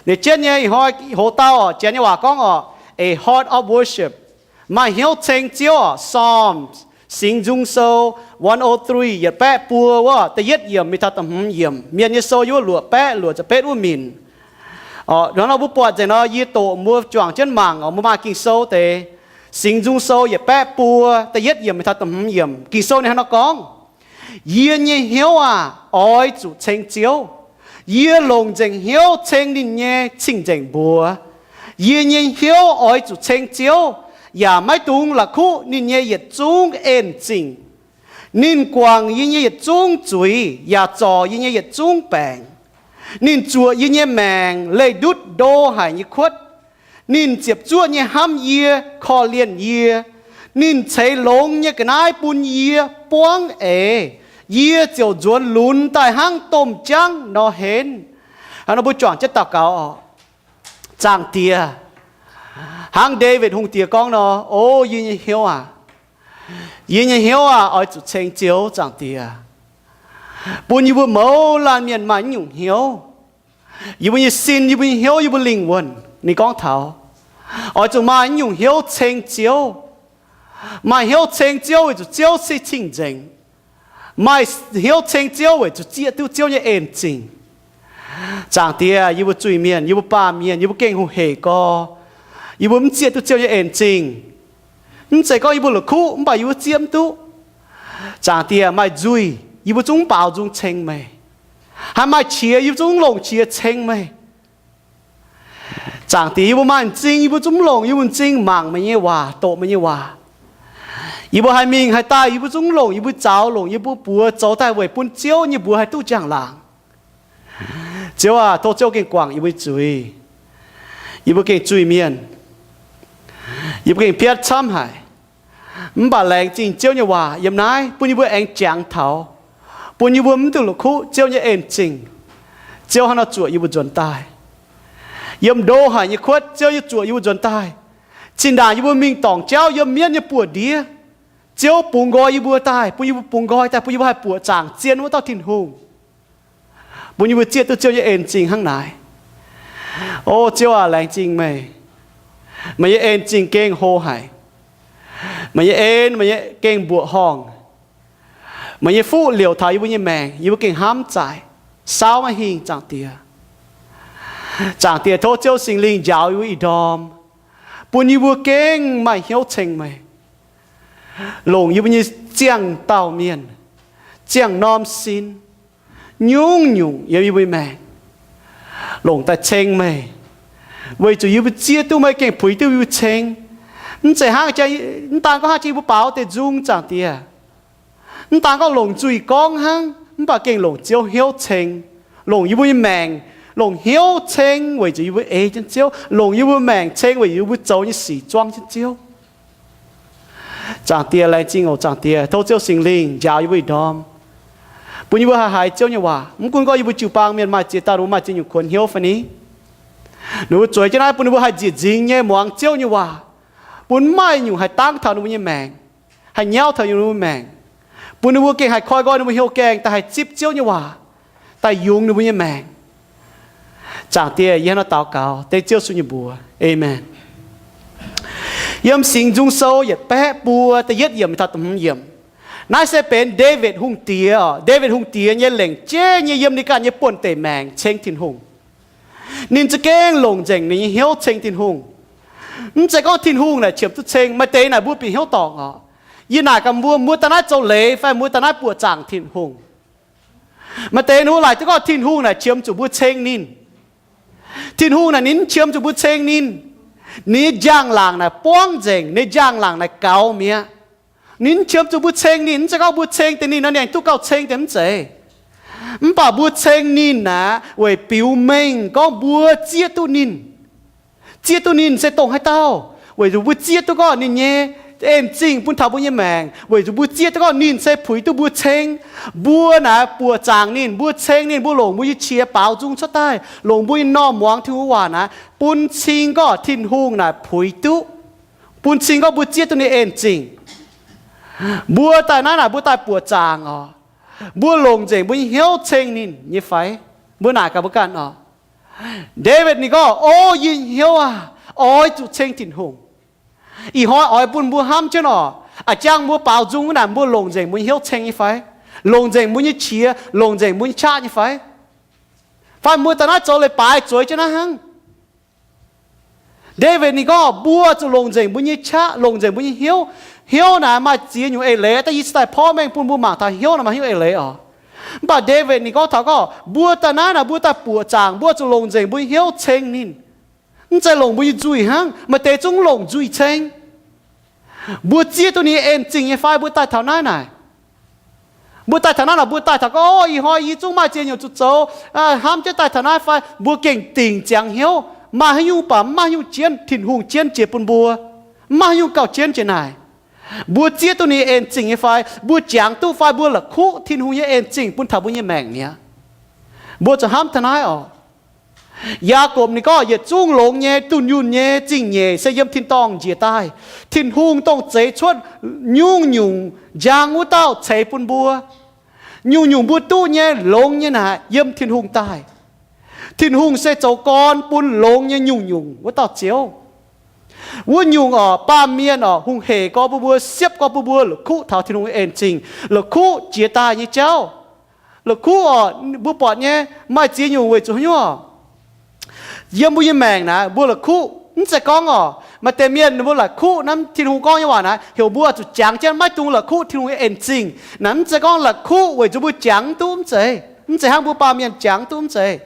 Ninh jienv nyei ih hnoi hoc dauh oc, janx nyei waac gorngv oc, a heart of worship, maaih hnyouv ceng Ziouv oc. Psalms, Singx Nzung Sou, one o three, yietc baeqv buo wuov, da'yietv yiemc mingh taux da'hmz yiemc. Mienh nyei sou yiem wuov luoqc baeqv luoqc ziepc betv wuov minc. Oc, hnangv nor mbuo buatc nzengc nor, yie doqc mbuo juangc jienv mangc oc, mbuo maaih Ging-Sou deix. Singx Nzung Sou yietc baeqv buo, da'yietv yiemc mingh taux da'hmz yiemc. Ging-Sou ninh hnangv nor gorngv, Yie nyei hnyouv aah! Oix zuqc ceng Ziouv. Yie longc nzengc hnyouv ceng ninh nyei cing-nzengc mbuox. Yie nyei hnyouv oix zuqc ceng Ziouv, yaac maiv dungx la'kuqv ninh nyei yietc zungv en-zingc. Ninh guangc yie nyei yietc zungv zuiz yaac zorc yie nyei yietc zungv baengc. Ninh zuoqc yie nyei maengc leih ndutv ndo haic nyei kuotv. Ninh ziepc zuoqv nyei hnamv yie, korv-lienh yie. Ninh ceix longx nyei ga'naaiv bun yie buangv eix. Yie ziouc nzuonx lunx daaih hnangv domh jaangv nor henv. Hnangv nor mbuo juangc jienv daux gaux oc. Zaangc Diex, hnangv Ndaawitv Hungh Diex gorngv nor, O yie nyei hnyouv aac, yie nyei hnyouv aah! Oix zuqc ceng Ziouv, Zaangc Diex, bun yie mbuo mouz laanh mienh maaih naaiv nyungc hnyouv. Yie mbuo nyei sin, yie mbuo nyei hnyouv, yie mbuo lingh wuonh, ninh gorngv taux, oix zuqc maaih naaiv nyungc hnyouv ceng Ziouv. Maaih hnyouv ceng Ziouv weic zuqc Ziouv se cing-nzengc. Maaih hnyouv ceng Ziouv weic zuqc zieqv duqv Ziouv nyei en-zingc. Zaangc Diex, yie mbuo zuiz-mienh, yie mbuo baamh mienh, yie mbuo gengh hungh hec gorx. Yie mbuo mv zieqv duqv Ziouv nyei en-zingc. Mv zeiz gorngv yie mbuo la'kuqv mv baac yie mbuo zieqv mv duqv. Zaangc Diex, maaih nzuih yie mbuo zungv mv baaux nzung ceng meih. Haih maaih qiex yie mbuo zungv mv longc qiex ceng meih. Zaangc Diex, yie mbuo maaih m'zing yie mbuo zungv mv longc yie mbuo m'zing mangc meih nyei waac, doqc meih nyei waac. Yie mbuo haih mingh haih daaih yie mbuo zungv mv longc yie mbuo zaux, longc yie mbuo buoz zoux daaih weic bun Ziouv nyei mbuox haih duqv njang-laangc. Ziouv aah, tov Ziouv gengh guangc yie mbuo zuiz. Yie mbuo gengh zuiz-mienh. Yie mbuo gengh piatv camv haic. Mv baac laengz zingh Ziouv nyei waac yiem naaiv bun yie mbuo aengx jangx taux, bun yie mbuo mv duqv la'kuqv Ziouv nyei en-zingc. Ziouv hnangv nor zuoqc yie mbuo nzuonx daaih. Yiem ndo haic nyei kuotv Ziouv yie zuoqc yie mbuo nzuonx daaih. Zinh ndaangc yie mbuo mingh dorngc jauv yiem mienv nyei buoz-ndiev, Ziouv bungx nqoi yie mbuo daaih, bun yie mbuo bungx nqoi daaih, bun yie mbuo haih buoqc zaangc zien wuov dauh Tin-Hungh, bun yie mbuo zieqv duqv Ziouv nyei en-zingc hnangv naaic. O Ziouv aac, laengz zingh meih. Meih nyei en-zingh gengh hlo haic. Meih nyei en, meih nyei gengh mbuoqc horngh. Meih nyei fuqv liouc taux yie mbuo nyei maengc, yie mbuo gengh hnamv zaic, saauv maiv hingh, Zaangc Diex. Zaangc Diex, tov Ziouv Singx Lingh njaaux yie mbuo ih ndorm, bun yie mbuo gengh maaih hnyouv ceng meih, longc yie mbuo nyei ziangh dauh mienh, ziangh norm sin, nyungc-nyungc yiem yie mbuo nyei maengc, longc daaih ceng meih, weic zuqc yie mbuo zieqv duqv meih gengh puix duqv yie mbuo ceng. Mv zeiz hnangv, mv daan gorngv hnangv jiex yie mbuo baaux deix nzung, Zaangc Diex. Mv daan gorngv longc nzuih gorngv hnangv, mv baac gengh longc Ziouv hnyouv ceng, longc yie mbuo nyei maengc, longc hnyouv ceng weic zuqc yie mbuo ei jienv Ziouv, longc yie mbuo maengc ceng weic yie mbuo zoux nyei sic zuangv jienv Ziouv. Zaangc Diex, laengz zingh oc, Zaangc Diex. Tov Ziouv Singx Lingh njaaux yie mbuo ih ndorm, bun yie mbuo haih haiz Ziouv nyei waac. Mv gunv gorngv yie mbuo jiu-baang mienh maaih ziex dauh ninh mbuo maaih ziex nyungc kuonx hnyouv fai ni, ninh mbuo zueiz jienv naaiv bun ninh mbuo haih nzieqc nzingx nyei muangx Ziouv nyei waac, bun mv maaih nyungc haih dangv taux ninh mbuo nyei maengc, haih nyauv taux ninh mbuo nyei maengc, bun ninh mbuo gengh haih koi nqoi ninh mbuo hnyouv gaengh daaih haih zipv Ziouv nyei waac, daaih yungz ninh mbuo nyei maengc. Zaangc Diex, yie hnangv naaiv daux gaux dengv Ziouv Yesu nyei mbuox. Aamen. Yiem Singx Nzung Sou yietc baeqv buo da'yietv yiemc taux da'hmz yiemc. Naaiv se benx Ndaawitv Hungh Diex oc. Ndaawitv Hungh Diex nyei lengc jeiv nyei yiem ninh ganh nyei buonv-deic maengc ceng Tin-Hungh. Ninh za'gengh longc nzengc ninh nyei hnyouv ceng Tin-Hungh. Mv zeiz gorngv Tin-Hungh naaic qiemx duqv ceng. Maaih deix naaic mbuo bieqc hnyouv dorngc oc. Yie naaic gaax mbuo, mbuo daaih naaiv zoux leiz fai mbuo daaih naaiv buoqc zaangc Tin-Hungh. Maaih deix ninh mbuo laaic duqv gorngv Tin-Hungh naaic qiemx zuqc mbuo ceng ninh. Tin-Hungh naaic ninh mv qiemx zuqc mbuo ceng ninh. Ninh nyei njang-laangc naaic buangv nzengc, ninh njang-laangc naaic gaux mi'aqv. Ninh mv qiemx zuqc mbuo ceng ninh. Mv zeiz gorngv mbuo ceng deix ninh nor ninh aengx duqv gauh ceng deix, mv zeiz. Mv baac mbuo ceng ninh naaic weic biux mengh gorngv mbuo zieqv duqv ninh. Zieqv duqv ninh se dongh haaix dauh? Weic zuqc mbuo zieqv duqv gorngv ninh nyei en-zingh bun taux mbuo nyei maengc, weic zuqc mbuo zieqv duqv gorngv ninh se puix duqv mbuo ceng. Mbuo naaic buoqc zaangc ninh, mbuo ceng ninh, mbuo longc mbuo nyei qiex baaux nzung cuotv daaih, longc mbuo nyei normh muangx Tin-Hungh waac naaic bun cing gorngv Tin-Hungh naaic puix duqv, bun cing gorngv mbuo zieqv duqv ninh en-zingh. Mbuo daaih naaiv naaic mbuo daaih buoqc zaangc oc, mbuo longc nzengc mbuo nyei hnyouv ceng ninh nyei fai? Mbuo naaic gaax mbuo ganh oc. Ndaawitv ninh gorngv, O yie nyei hnyouv aah! Oix zuqc ceng Tin-Hungh. Ih hnoi oix bun mbuo hnamv jienv oc. A'jangv mbuo baaux nzung naaic, mbuo longc nzengc mbuo nyei hnyouv ceng nyei fai? Longc nzengc mbuo nyei qiex, longc nzengc mbuo nyei qaqv nyei fai? Fai mbuo daaih naaiv zoux leiz-baaix zueiz jienv naaiv hnangv? Ndaawitv ninh gorngv, mbuo zuqc longc nzengc mbuo nyei qaqv, longc nzengc mbuo nyei hnyouv. Hnyouv naaic maaih ziex nyungc eix leiz, da'yietv se daaih porv mengh bun mbuo mangc taux hnyouv naaic maaih hnyouv eix leiz oc. Mv baac Ndaawitv ninh gorngv taux gorngv, mbuo daaih naaiv naaic, mbuo daaih buoqc zaangc, mbuo zuqc longc nzengc mbuo nyei hnyouv ceng ninh. Mv zeiz longc mbuo nyei nzuih hnangv, maaih deix zungv longc nzuih ceng. Mbuo zieqv duqv ninh nyei en zingh nyei fai mbuo daaih taux naaiv naaic? Mbuo daaih taux naaiv naaic, mbuo daaih taux gorngv, O, ih hnoi yie zungv maaih ziex nyungc zuqc zoux, hnamv jienv daaih taux naaiv fai? Mbuo gengh dingc ziangx hnyouv, maaih haaix nyungc baac mv maaih haaix nyungc jienv, Tin-Hungh jienv jiex bun mbuo. Mv maaih haaix nyungc gauh jienv jiex naaic. Mbuo zieqv duqv ninh nyei en zingh nyei fai? Mbuo jangx duqv fai mbuo la'kuqv Tin-Hungh nyei en zingh bun taux mbuo nyei maengc mi'aqv? Mbuo zuqc hnamv taux naaiv oc. Yaagorpc ninh gorngv, yietc zungv longx nyei, dunh yunh nyei zingh nyeic se yiem tin-dorngh njiec daaih. Tin-Hungh dongh zeix cuotv nyungc-nyungc njang wuov dauh ceix bun mbuo. Nyungc-nyungc mbuo duqv nyei longx nyei naaic yiem Tin-Hungh daaih. Tin-Hungh se zoux gorn bun longx nyei nyungc-nyungc wuov dauh Ziouv. Wuov nyungc oc, baamh mienh oc, hungh hec gorx bun mbuo, siepv gorx bun mbuo la'kuqv taux Tin-Hungh nyei en zingh, la'kuqv jiex daaih nyei jauv. La'kuqv oc, mbuo buatc nyei, maaih ziex nyungc weic zuqc haaix nyungc oc? Yiem mbuo nyei maengc naaic, mbuo la'kuqv mv zeiz gorngv oc, maaih deix mienh ninh mbuo la'kuqv naaiv Tin-Hungh gorngv nyei waac naaic, heuc mbuo zuqc jangx jienv maiv dungx la'kuqv Tin-Hungh nyei en zingh. Naaiv mv zeiz gorngv la'kuqv weic zuqc mbuo jangx duqv mv zeiz. Mv zeiz hnangv mbuo baamh mienh jangx duqv mv zeiz.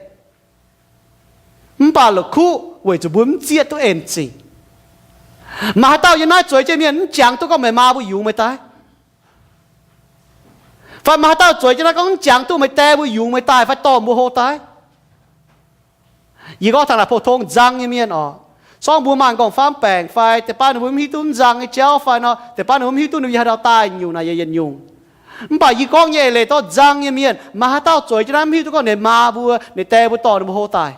Mv baac la'kuqv weic zuqc mbuo mv zieqv duqv en zingh. Maaih haaix dauh yiem naaiv zueiz jienv mienh mv jangx duqv gorngv meih maa mbuo yungz meih daaih? Fai maaih haaix dauh zueiz jienv naaiv gorngv mv jangx duqv meih die mbuo yungz meih daaih fai dorh mbuo hlo daaih? Yie gorngv taux naaic pou-tong nzang nyei mienh oc, sorngv mbuo maaih m'nqorngv-famv baengc fai deix baav ninh mbuo mv hiuv duqv mv nzang nyei jauv fai nor, deix baav ninh mbuo mv hiuv duqv ninh mbuo yiem haaix dauh daaih nyungc naaic yietc nyungc. Mv baac yie gorngv nyei eix leiz dorh nzang nyei mienh, maaih haaix dauh zueiz jienv naaiv mv hiuv duqv gorngv ninh maa mbuo, ninh die mbuo dorh ninh mbuo hlo daaih?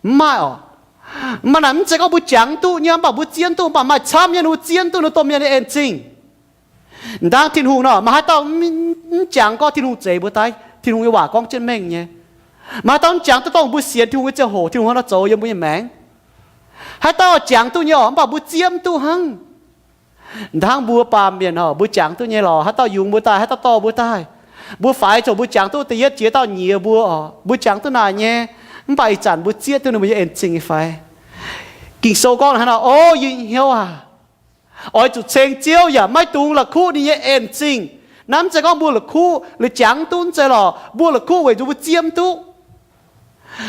Mv maaih oc. Mv baac naaic mv zeiz gorngv mbuo jangx duqv nyei, mv baac mbuo zieqv mv duqv, mv baac maaih camv nyei ninh mbuo zieqv mv duqv ninh domh mienh nyei en zingh. Ndangv Tin-Hungh nor, maaih haaix dauh mv jangx gorngv Tin-Hungh zeix mbuo daaih? Tin-Hungh nyei waac gorngv jienv mengh nyei. Maaih haaix dauh mv jangx duqv dongh mbuo sienx Tin-Hungh nyei ziangh hoc Tin-Hungh hnangv nor zoux yiem mbuo nyei maengc? Haaix dauh jangx duqv nyei oc, mv baac mbuo zieqv mv duqv hnangv. Ndangv mbuo baamh mienh oc, mbuo jangx duqv nyei lorqc, haaix dauh yungz mbuo daaih, haaix dauh dorh mbuo daaih, mbuo faix zoux mbuo jangx duqv da'yietv jiex dauh nyiex mbuo oc, mbuo jangx duqv naaic nyei. Mv baac ih zanc mbuo zieqv duqv ninh mbuo nyei en zingh nyei fai? Ging-Sou gorngv hnangv nor, O yie nyei hnyouv aah! Oix zuqc ceng Ziouv yaac maiv dungx la'kuqv ninh nyei en zingh. Naaiv mv zeiz gorngv mbuo la'kuqv liuz jangx mv duqv, mv zeiz lorqc. Mbuo la'kuqv weic zuqc mbuo zieqv mv duqv.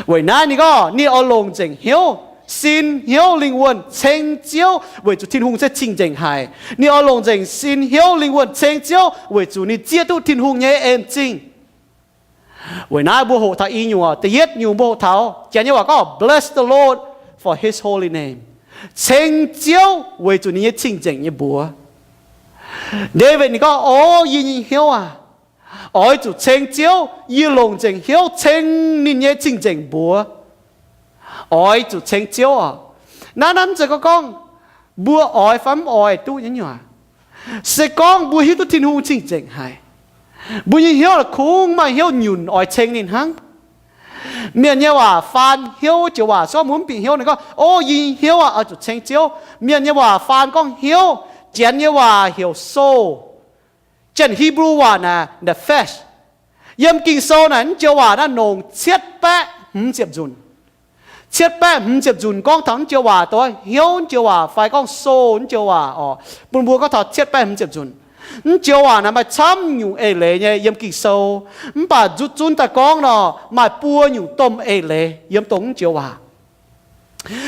Weic naaiv ninh gorngv ninh oix longc nzengc hnyouv, sin, hnyouv, lingh wuonh ceng Ziouv weic zuqc Tin-Hungh se cing-nzengc haic. Ninh oix longc nzengc sin, hnyouv, lingh wuonh ceng Ziouv weic zuqc ninh zieqv duqv Tin-Hungh nyei en zingh. Weic naaiv mbuo hoqc taux i nyungc oc. Da'yietv nyungc mbuo hoqc taux, Janx nyei waac gorngv, Bless the Lord for his holy name. Ceng Ziouv weic zuqc ninh nyei cing-nzengc nyei mbuox. Ndaawitv ninh gorngv, O yie nyei hnyouv aah! Oix zuqc ceng Ziouv. Yie longc nzengc hnyouv ceng ninh nyei cing-nzengc mbuox. Oix zuqc ceng Ziouv oc. Naaiv, naaiv mv zeiz gorngv, gorngv mbuo oix fai mv oix duqv nyei nyungc. Se gorngv mbuo hiuv duqv Tin-Hungh cing-nzengc haic, mbuo nyei hnyouv la'kuqv maaih hnyouv nyunc oix ceng ninh hnangv. Mienh nyei waac faan hnyouv joux waac, se gorngv mbuo mv bieqc hnyouv, ninh gorngv, O yie nyei hnyouv aah! Oix zuqc ceng Ziouv. Mienh nyei waac faan gorngv hnyouv, Janx nyei waac heuc soul. Janx Hipv^lu waac naaic nephesh. Yiem Ging-Sou naaic naaiv joux waac naaiv nongc cietv baeqv hmz ziepc nzunc. Cietv baeqv hmz ziepc nzunc gorngv taux naaiv joux waac, dongh hnyouv naaiv joux waac fai gorngv soul naaiv joux waac oc, bun mbuo gorngv taux cietv baeqv hmz ziepc nzunc. Naaiv joux waac naaic maaih camv nyungc eix leiz nyei yiem Ging-Sou. Mv baac nzutv zunv daaih gorngv nor, maaih buo nyungc domh eix leiz yiem dongh naaiv joux waac.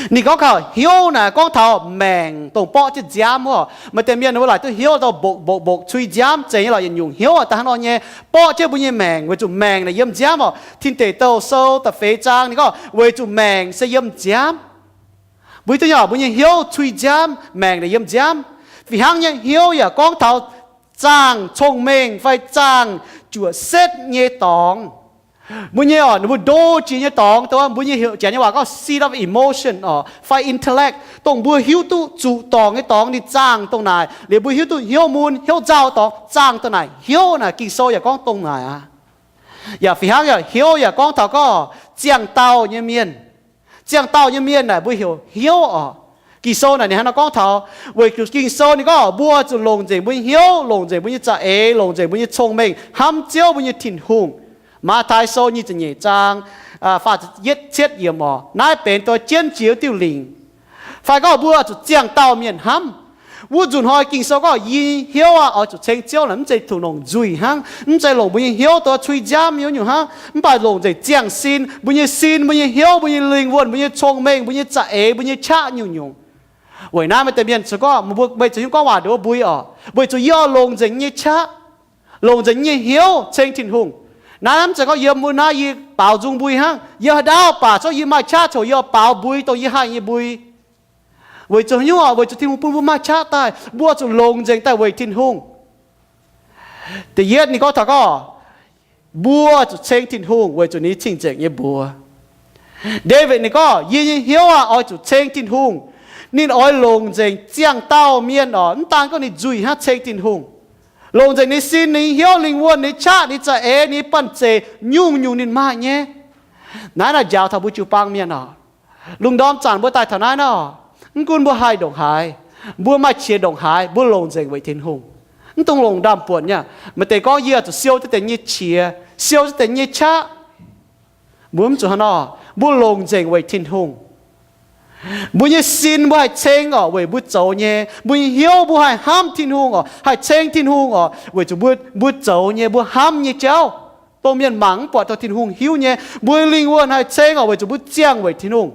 Ninh gorngv taux hnyouv naaic gorngv taux maengc dongh borqv jienv nziaamv oc. Maaih deix mienh ninh mbuo laaic duqv hnyouv dongh mbokc mbokc mbokc cui nziaamv, zeiz nyei lorqc, yietc nyungc hnyouv daaih hnangv nor nyei. Borqv jienv mbuo nyei maengc weic zuqc maengc naaic yiem nziaamv oc. Tin Deic Douh Sou da'feix zaang ninh gorngv weic zuqc maengc se yiem nziaamv. Mbuo hiuv duqv nyei oc, mbuo nyei hnyouv cui nziaamv, maengc naaic yiem nziaamv. Fih hnangv nyei hnyouv yaac gorngv taux zaangh cong-mengh fai zaangh juoqc setv nyei dorngx. Mbuo nyei oc, ninh mbuo ndo jiex nyei dorngx, dongh mbuo nyei heuc Janx nyei waac gorngv seat of emotion oc, fai intellect, dongh mbuo hiuv duqv zuqc dorngc nyei dorngx ninh zaangh dongh naaic. Liuz mbuo hiuv duqv hnyouv mun hnyouv nzauh dorngx zaangh dongh naaic. Hnyouv naaic Ging-Sou yaac gorngv dongh naaic aqv. Yaac fih hnangv yaac hnyouv yaac gorngv taux gorngv ziangh dauh nyei mienh. Ziangh dauh nyei mienh naaic mbuo heuc hnyouv oc. Ging-Sou naaic ninh hnangv nor gorngv taux, weic zuqc Ging-Sou ninh gorngv mbuo zuqc longc nzengc mbuo nyei hnyouv, longc nzengc mbuo nyei za'eix, longc nzengc mbuo nyei cong-mengh hnamv Ziouv mbuo nyei Tin-Hungh. Matv^taai Sou nyic ziepc nyeic zaang faah cietv yiemc oc, naaiv benx doix jienv jiex diuh lingc. Fai gorngv mbuo zuqc ziangh dauh mienh hnamv. Wuov nzunc hnoi Ging-Sou gorngv yie hnyouv aqv oix zuqc ceng Ziouv naaic mv zeiz tuc longc nzuih hnangv, mv zeiz longc mbuo nyei hnyouv dongh cui nziaamv nyungc-nyungc hnangv, mv baac longc nzengc ziangh sin, mbuo nyei sin, mbuo nyei hnyouv, mbuo nyei lingh wuonh, mbuo nyei cong-mengh, mbuo nyei za'eix, mbuo nyei qaqv nyungc-nyungc. Weic naaiv maaih deix mienh zuqc gorngv, meih zuqc hiuv gorngv waac nduqc wuov mbui oc, weic zuqc yie oix longc nzengc nyei qaqv, longc nzengc nyei hnyouv ceng Tin-Hungh. Naaiv mv zeiz gorngv yiem wuov naaiv yie baaux nzung mbui hnangv. Yie haaix ndaauv baac zorqv yie maaih qaqv coc yie oix baaux mbui dongh yie haih nyei mbui. Weic zuqc hnyouv oc, weic zuqc Tin-Hungh bun mbuo maaih qaqv daaih, mbuo zuqc longc nzengc daaih weic Tin-Hungh. Da'yietv ninh gorngv taux gorngv, mbuo zuqc ceng Tin-Hungh weic zuqc ninh cing-nzengc nyei mbuox. Ndaawitv ninh gorngv, yie nyei hnyouv aah! Oix zuqc ceng Tin-Hungh. Ninh oix longc nzengc ziangh dauh mienh oc, mv daan gorngv ninh nzuih hnangv, ceng Tin-Hungh. Longc nzengc ninh sin, ninh hnyouv, lingh wuonh, ninh qaqv, ninh za'eix, ninh banh zeic, nyungc-nyungc ninh maaih nyei. Naaiv naaic njaaux taux mbuo jiu-baang mienh oc. Lungh ndorm zanc mbuo daaih taux naaiv nor, mv gunv mbuo haih ndongc haaix, mbuo maaih qiex ndongc haaix, mbuo longc nzengc weic Tin-Hungh. Mv dungx longc ndaamv-buonc nyei. Maaih deix gorngv, yie zuqc siou ziex deix nyei qiex, siou ziex deix nyei qaqv. Mbuo mv zuqc hnangv nor. Mbuo longc nzengc weic Tin-Hungh. Mbuo nyei sin mbuo haih ceng oc, weic mbuo zoux nyei. Mbuo nyei hnyouv mbuo haih hnamv Tin-Hungh oc, haih ceng Tin-Hungh oc, weic zuqc mbuo, mbuo zoux nyei, mbuo hnamv nyei jauv, dongh mienh mangc mv buatc, dongh Tin-Hungh hiuv nyei. Mbuo nyei lingh wuonh haih ceng oc, weic zuqc mbuo ziangh weic Tin-Hungh.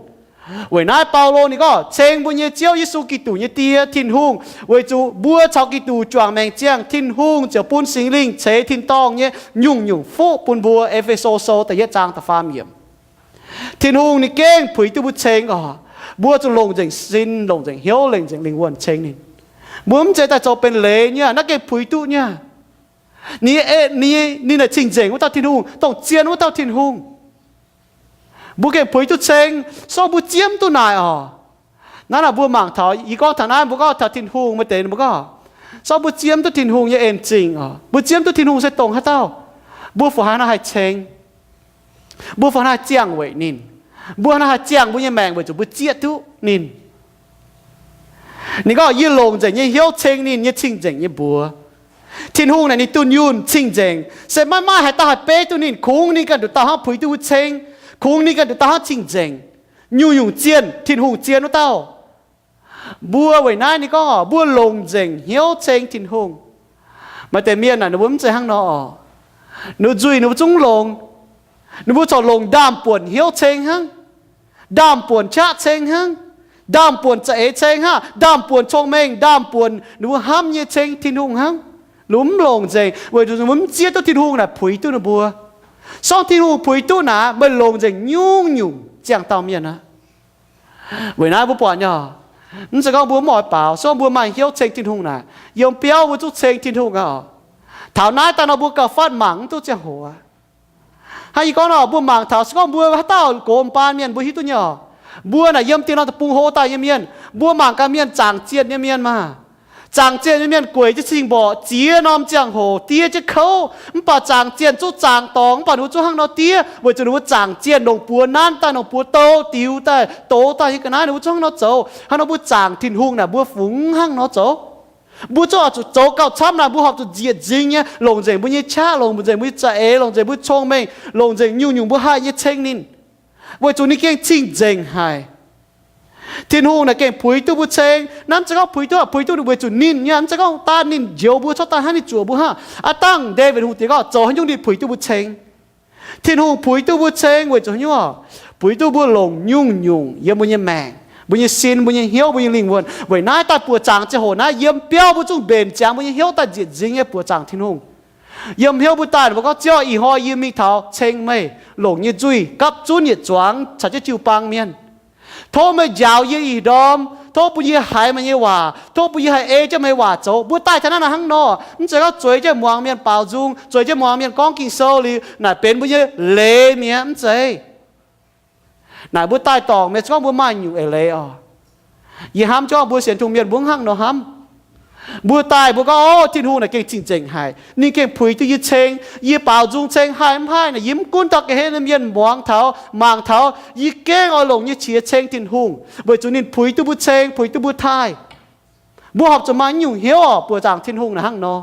Weic naaiv Baulo ninh gorngv, ceng mbuo nyei Ziouv Yesu Giduc nyei Die, Tin-Hungh, weic zuqc mbuo caux Giduc juangc maengc ziangh, Tin-Hungh ziouc bun Singx Lingh ceix tin-dorngh nyei nyungc-nyungc fuqv bun mbuo. E^fe^so Sou da'yietv zaang da'faam yiemc. Tin-Hungh ninh gengh puix duqv mbuo ceng oc. Mbuo zuqc longc nzengc sin, longc nzengc hnyouv, longc nzengc lingh wuonh ceng ninh. Mbuo mv zeiz daaih zoux benx leiz nyei, naaiv gengh puix duqv nyei. Ninh, ninh, ninh naaic cing-nzengc wuov dauh Tin-Hungh, dongh zien wuov dauh Tin-Hungh. Mbuo gengh puix duqv ceng, se gorngv mbuo zieqv mv duqv naaic oc. Naaiv naaic mbuo mangc taux, yie gorngv taux naaiv, mbuo gorngv taux Tin-Hungh, maaih deix mbuo gorngv, se gorngv mbuo zieqv mv duqv Tin-Hungh nyei en zingh oc, mbuo zieqv mv duqv Tin-Hungh se dongh haaix dauh, mbuo fungc haaix nor haih ceng? Mbuo fungc haaix nor haih ziangh weic ninh? Mbuo haaix nor haih ziangh mbuo nyei maengc weic zuqc mbuo zieqv duqv ninh? Ninh gorngv, yie longc nzengc nyei hnyouv ceng ninh nyei cing-nzengc nyei mbuox. Tin-Hungh naaic ninh dunh yunh cing-nzengc, se maiv maaih haaix dauh haih beiv duqv ninh. Kungx ninh ganh nduqc dauh hnangv puix duqv mbuo ceng. Kungx ninh ganh nduqc dauh hnangv cing-nzengc. Nyungc-nyungc zienh, Tin-Hungh zien wuov dauh. Mbuo weic naaiv ninh gorngv oc, mbuo longc nzengc hnyouv ceng Tin-Hungh. Maaih deix mienh naaic ninh mbuo mv zeiz hnangv nor oc. Ninh mbuo nzuih ninh mbuo zungv longx. Ninh mbuo corc longc ndaamv-buonc hnyouv ceng hnangv, ndaamv-buonc qaqv ceng hnangv, ndaamv-buonc za'eix ceng hnangv, ndaamv-buonc cong-mengh, ndaamv-buonc ninh mbuo hnamv nyei ceng Tin-Hungh hnangv. Ninh mbuo mv longc nzengc weic zuqc ninh mbuo mv zieqv duqv Tin-Hungh naaic puix duqv ninh mbuo. Se gorngv Tin-Hungh puix duqv naaic, meih longc nzengc nyungc-nyungc ziangh dauh mienh aqv. Weic naaiv mbuo buatc nyei, mv zeiz gorngv mbuo mv oix baaux, se gorngv mbuo maaih hnyouv ceng Tin-Hungh naaic, yiem biauv mbuo zungv ceng Tin-Hungh aqv. Taux naaiv daaih nor mbuo gauh fatv mangc mv duqv ziangh hoc aqv. Hnangv yie gorngv nor, mbuo mangc taux se gorngv mbuo haaix dauh gox m'baan mienh mbuo hiuv duqv nyei oc. Mbuo naaic yiem dieh norm deic-bung hlo daaih nyei mienh, mbuo mangc gaax mienh zaangc zienh nyei mienh maah. Zaangc zienh nyei mienh gueic jienv cing-mborqc ziex norm ziangh hoc diev jienv kouv, mv baac zaangc zienh zungv zaangc dorngc, mv baac ninh mbuo zungv hnangv nor diev, weic zuqc ninh mbuo zaangc zienh longc buoz nanv daaih, longc buoz douz diux daaih, douz daaih nyei ga'naaiv ninh mbuo zungv hnangv nor zoux. Hnangv nor mbuo zaangc Tin-Hungh naaic mbuo fungx hnangv nor zoux. Mbuo zungv oix zuqc zoux gauh camv naaic, mbuo horpc zuqc nzieqc nzingx nyei, longc nzengc mbuo nyei qaqv, longc nzengc mbuo nyei za'eix, longc nzengc mbuo cong-mengh, longc nzengc nyungc-nyungc mbuo haih nyei ceng ninh, weic zuqc ninh gengh cing-nzengc haic. Tin-Hungh naaic gengh puix duqv mbuo ceng. Naaiv mv zeiz gorngv puix duqv, puix duqv weic zuqc ninh nyei, mv zeiz gorngv daan ninh njoux mbuo cuotv daaih hnangv, ninh zuoqc mbuo hnangv. Aav dangh Ndaawitv Hungh diex gorngv zoux haaix nyungc ninh puix duqv mbuo ceng. Tin-Hungh puix duqv mbuo ceng weic zuqc haaix nyungc? Puix duqv mbuo longc nyungc-nyungc yiem mbuo nyei maengc, mbuo nyei sin, mbuo nyei hnyouv, mbuo nyei lingh wuonh. Weic naaiv daaih buoqc zaangc ziangh hoc naaiv, yiem biauv mbuo zungv mbenc ziangx mbuo nyei hnyouv daaih nzieqc nzingx nyei buoqc zaangc Tin-Hungh. Yiem hnyouv mbuo daaih mbuo gorngv, Ziouv, ih hnoi yie mingh taux ceng meih, longc nyei nzuih gapv zunv yietc zuangx caux jienv jiu-baang mienh. Tov meih njaaux yie ih ndorm, tov bun yie haiz meih nyei waac, tov bun yie haih ei jienv meih nyei waac zoux. Mbuo daaih taux naaiv nor hnangv nor, mv zeiz gorngv zueiz jienv muangx mienh baaux nzung, zueiz jienv muangx mienh gorngv Ging-Sou liuz naaic benx mbuo nyei leiz mi'aqv, mv zeiz. Naaic mbuo daaih dorngc mienh se gorngv mbuo maaih nyungc eix leiz oc. Yie hnamv gorngv mbuo sienx Tin-Hungh mienh mbuo hnangv nor hnamv. Mbuo daaih mbuo gorngv, O, Tin-Hungh naaic gengh cing-nzengc haic. Ninh gengh puix duqv yie ceng. Yie baaux nzung ceng haih mv haih naaic, yie mv gunv dorh ga'hlen nyei mienh muangx taux, mangc taux, yie gengh oix longc nyei qiex ceng Tin-Hungh, weic zuqc ninh puix duqv mbuo ceng, puix duqv mbuo taaih. Mbuo horpc zuqc maaih nyungc hnyouv oc, buoqc zaangc Tin-Hungh naaic hnangv nor.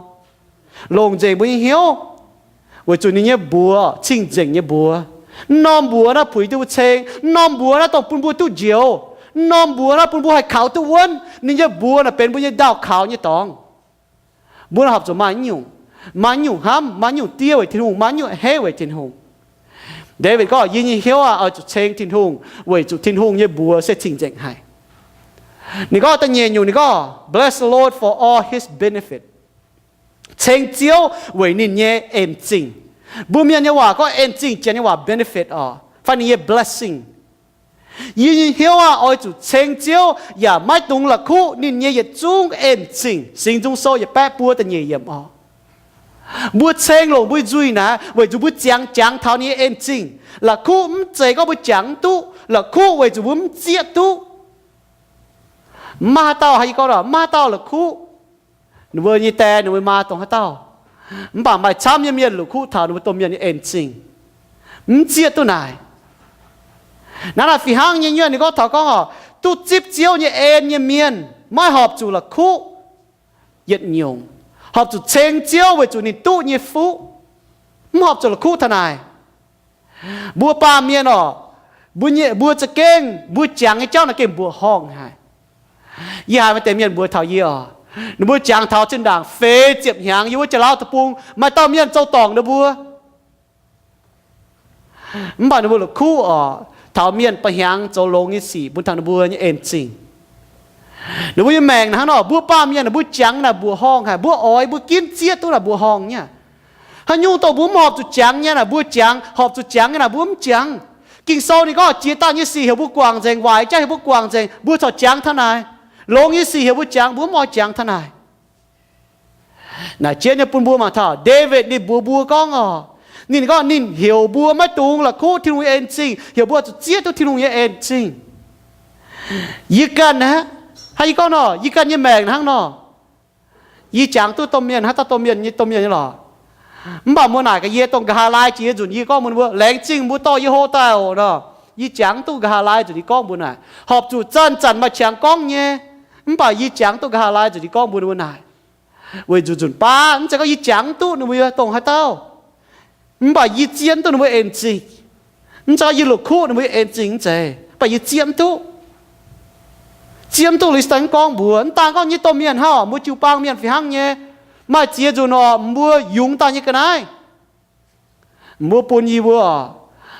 Longc nzengc mbuo nyei hnyouv, weic zuqc ninh nyei mbuox cing-nzengc nyei mbuox. Mv norm mbuox naaiv puix duqv mbuo ceng. Mv norm mbuox naaiv dongh bun mbuo duqv njoux. Mv norm mbuox naaiv bun mbuo haih kaux duqv wuonv. Ninh nyei mbuox naaic benx mbuo nyei ndaauh kaux nyei dorngx. Mbuo horpc zuqc maaih nyungc, maaih nyungc hnamv, maaih nyungc diev weic Tin-Hungh, maaih nyungc heiv weic Tin-Hungh. Ndaawitv gorngv, Yie nyei hnyouv aah! Oix zuqc ceng Tin-Hungh, weic zuqc Tin-Hungh nyei mbuox se cing-nzengc haic. Ninh gorngv da'nyeic nyungc, ninh gorngv, Bless the Lord for all his benefit. Ceng Ziouv weic ninh nyei en-zingh. Mbuo mienh nyei waac gorngv en-zingh, janx nyei waac benefit oc, fai ninh nyei blessing. Yie nyei hnyouv aah! Oix zuqc ceng Ziouv yaac maiv dungx la'kuqv ninh nyei yietc zungv en-zingh. Singx Nzung Sou yietc baeqv buo da'nyeic yiemc oc. Mbuo ceng longc mbuo nzuih naaic weic zuqc mbuo ziangx jangx taux ninh nyei en-zingh. La'kuqv mv zeiz gorngv mbuo jangx mv duqv. La'kuqv weic zuqc mbuo mv zieqv duqv. Mv maaih haaix dauh, haaix yie gorngv, mv maaih haaix dauh la'kuqv ninh mbuo nyei die, ninh mbuo maa dongh haaix dauh. Mv baac maaih camv nyei mienh la'kuqv taux ninh mbuo domh mienh nyei en-zingh, mv zieqv duqv naaic. Naaiv naaic fih hnangv nyei nyuonh ninh gorngv taux gorngv oc, duqv zipv Ziouv nyei en nyei mienh maiv horpc zuqc la'kuqv yietc nyungc, horpc zuqc ceng Ziouv weic zuqc ninh duqv nyei fuqv, mv horpc zuqc la'kuqv taux naaic. Mbuo baamh mienh oc, mbuo nyei, mbuo za'gengh mbuo jangx nyei jauv naaic gengh mbuoqc horngh haic. Yie haiz maaih deix mienh mbuox taux yie oc, ninh mbuo jangx taux zinh ndaangc feix ziepc hnyangx yiem wuov Janx-Lauv deic-bung, maaih dauh mienh zoux dorngc ninh mbuo. Mv baac ninh mbuo la'kuqv oc, taux mienh ba'hnyangx zoux longx nyei sic bun taux ninh mbuo nyei en-zingh. Ninh mbuo nyei maengc hnangv nor, mbuo baamh mienh naaic mbuo jangx naaic mbuoqc horngh haic, mbuo oix mbuo ginv zieqv duqv naaic mbuoqc horngh nyei. Haaix nyungc dongh mbuo mv horpc zuqc jangx nyei naaic mbuo jangx, horpc zuqc jangx nyei naaic mbuo mv jangx. Ging-Sou ninh gorngv jiex daaih nyei sic heuc mbuo guangc nzengc, waaic jaav heuc mbuo guangc nzengc, mbuo corc jangx taux naaic. Longx nyei sic heuc mbuo jangx, mbuo mv oix jangx taux naaic. Naaic jienv nyei bun mbuo mangc taux Ndaawitv ninh mbuox mbuo gorngv oc, ninh gorngv ninh heuc mbuo maiv dungx la'kuqv Tin-Hungh nyei en-zingh, heuc mbuo zuqc zieqv duqv Tin-Hungh nyei en-zingh. Yie ganh aqv, hnangv yie gorngv nor, yie ganh nyei maengc hnangv nor, yie jangx duqv domh mienh, haaix dauh domh mienh nyei, domh mienh nyei lorqc. Mv baac mbuo naaic gaax yie dongh nqa'haav laai jiex nzunc yie gorngv mbuox ninh mbuo, laengz zingh mbuo dorh yie hlo daaih oc nor. Yie jangx duqv nqa'haav laai nzunc yie gorngv mbuox naaic, horpc zuqc zanc-zanc maaih qangx gorngv nyei. Mv baac yie jangx duqv nqa'haav laai nzunc yie gorngv mbuox ninh mbuo naaic. Weic zuqc nzunc baav mv zeiz gorngv yie jangx duqv ninh mbuo dongh haaix dauh. Mv baac yie zieqv mv duqv ninh mbuo en-zingh. Mv zeiz gorngv yie la'kuqv ninh mbuo en-zingh mv zeiz, mv baac yie zieqv mv duqv. Zieqv mv duqv liuz daaih mv gorngv mbuox, mv daan gorngv nyei domh mienh hnangv oc, mbuo jiu-baang mienh fih hnangv nyei. Maaih ziex nzunc oc, mbuo yungz daaih nyei ga'naaiv, mbuo bun yie mbuo oc.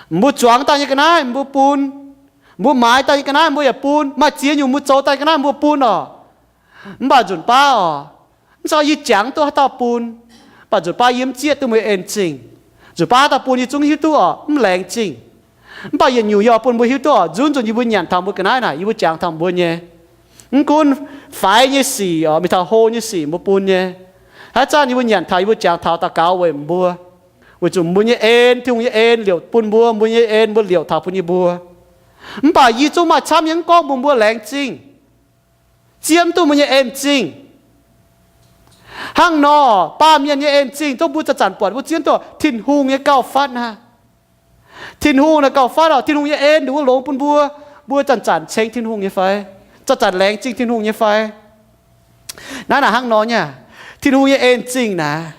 Mbuo zuangx daaih nyei ga'naaiv mbuo bun, mbuo maaiz daaih nyei ga'naaiv mbuo yaac bun. Maaih ziex nyungc mbuo zoux daaih ga'naaiv mbuo bun oc. Mv baac nzunc baav oc, mv zeiz yie jangx duqv haaix dauh bun, mv baac nzunc baav yie mv zieqv duqv mbuo en-zingh. Nzunc baav dauh bun yie zungv hiuv duqv oc, mv laengz zingh. Mv baac yietc nyungc yie oix bun mbuo hiuv duqv oc, nzunc nzunc yie mbuo nyanc taux mbuo ga'naaiv naaic, yie mbuo jangx taux mbuo nyei, mv gunv faix nyei sic oc, mingh taux hlo nyei sic mbuo bun nyei. Haaix zanc yie mbuo nyanc taux, yie mbuo jangx taux daux gaux weic mbuo, weic zuqc mbuo nyei en, Tin-Hungh nyei en liouc bun mbuo, mbuo nyei en mbuo liouc taux bun yie mbuo. Mv baac yie zungv maaih camv nyei mv gorngv mbuox mbuo laengz zingh, zieqv mv duqv mbuo nyei en-zingh. Hnangv nor, baamh mienh nyei en-zingh zungv mbuo zanc-zanc buatc mbuo zieqv mv duqv Tin-Hungh nyei gauh fatv naaic. Tin-Hungh naaic gauh fatv oc, Tin-Hungh nyei en nduqc wuov longx bun mbuo, mbuo zanc-zanc ceng Tin-Hungh nyei fai, zanc-zanc laengz zingh Tin-Hungh nyei fai. Naaiv naaic hnangv nor nyei, Tin-Hungh nyei en-zingh naaic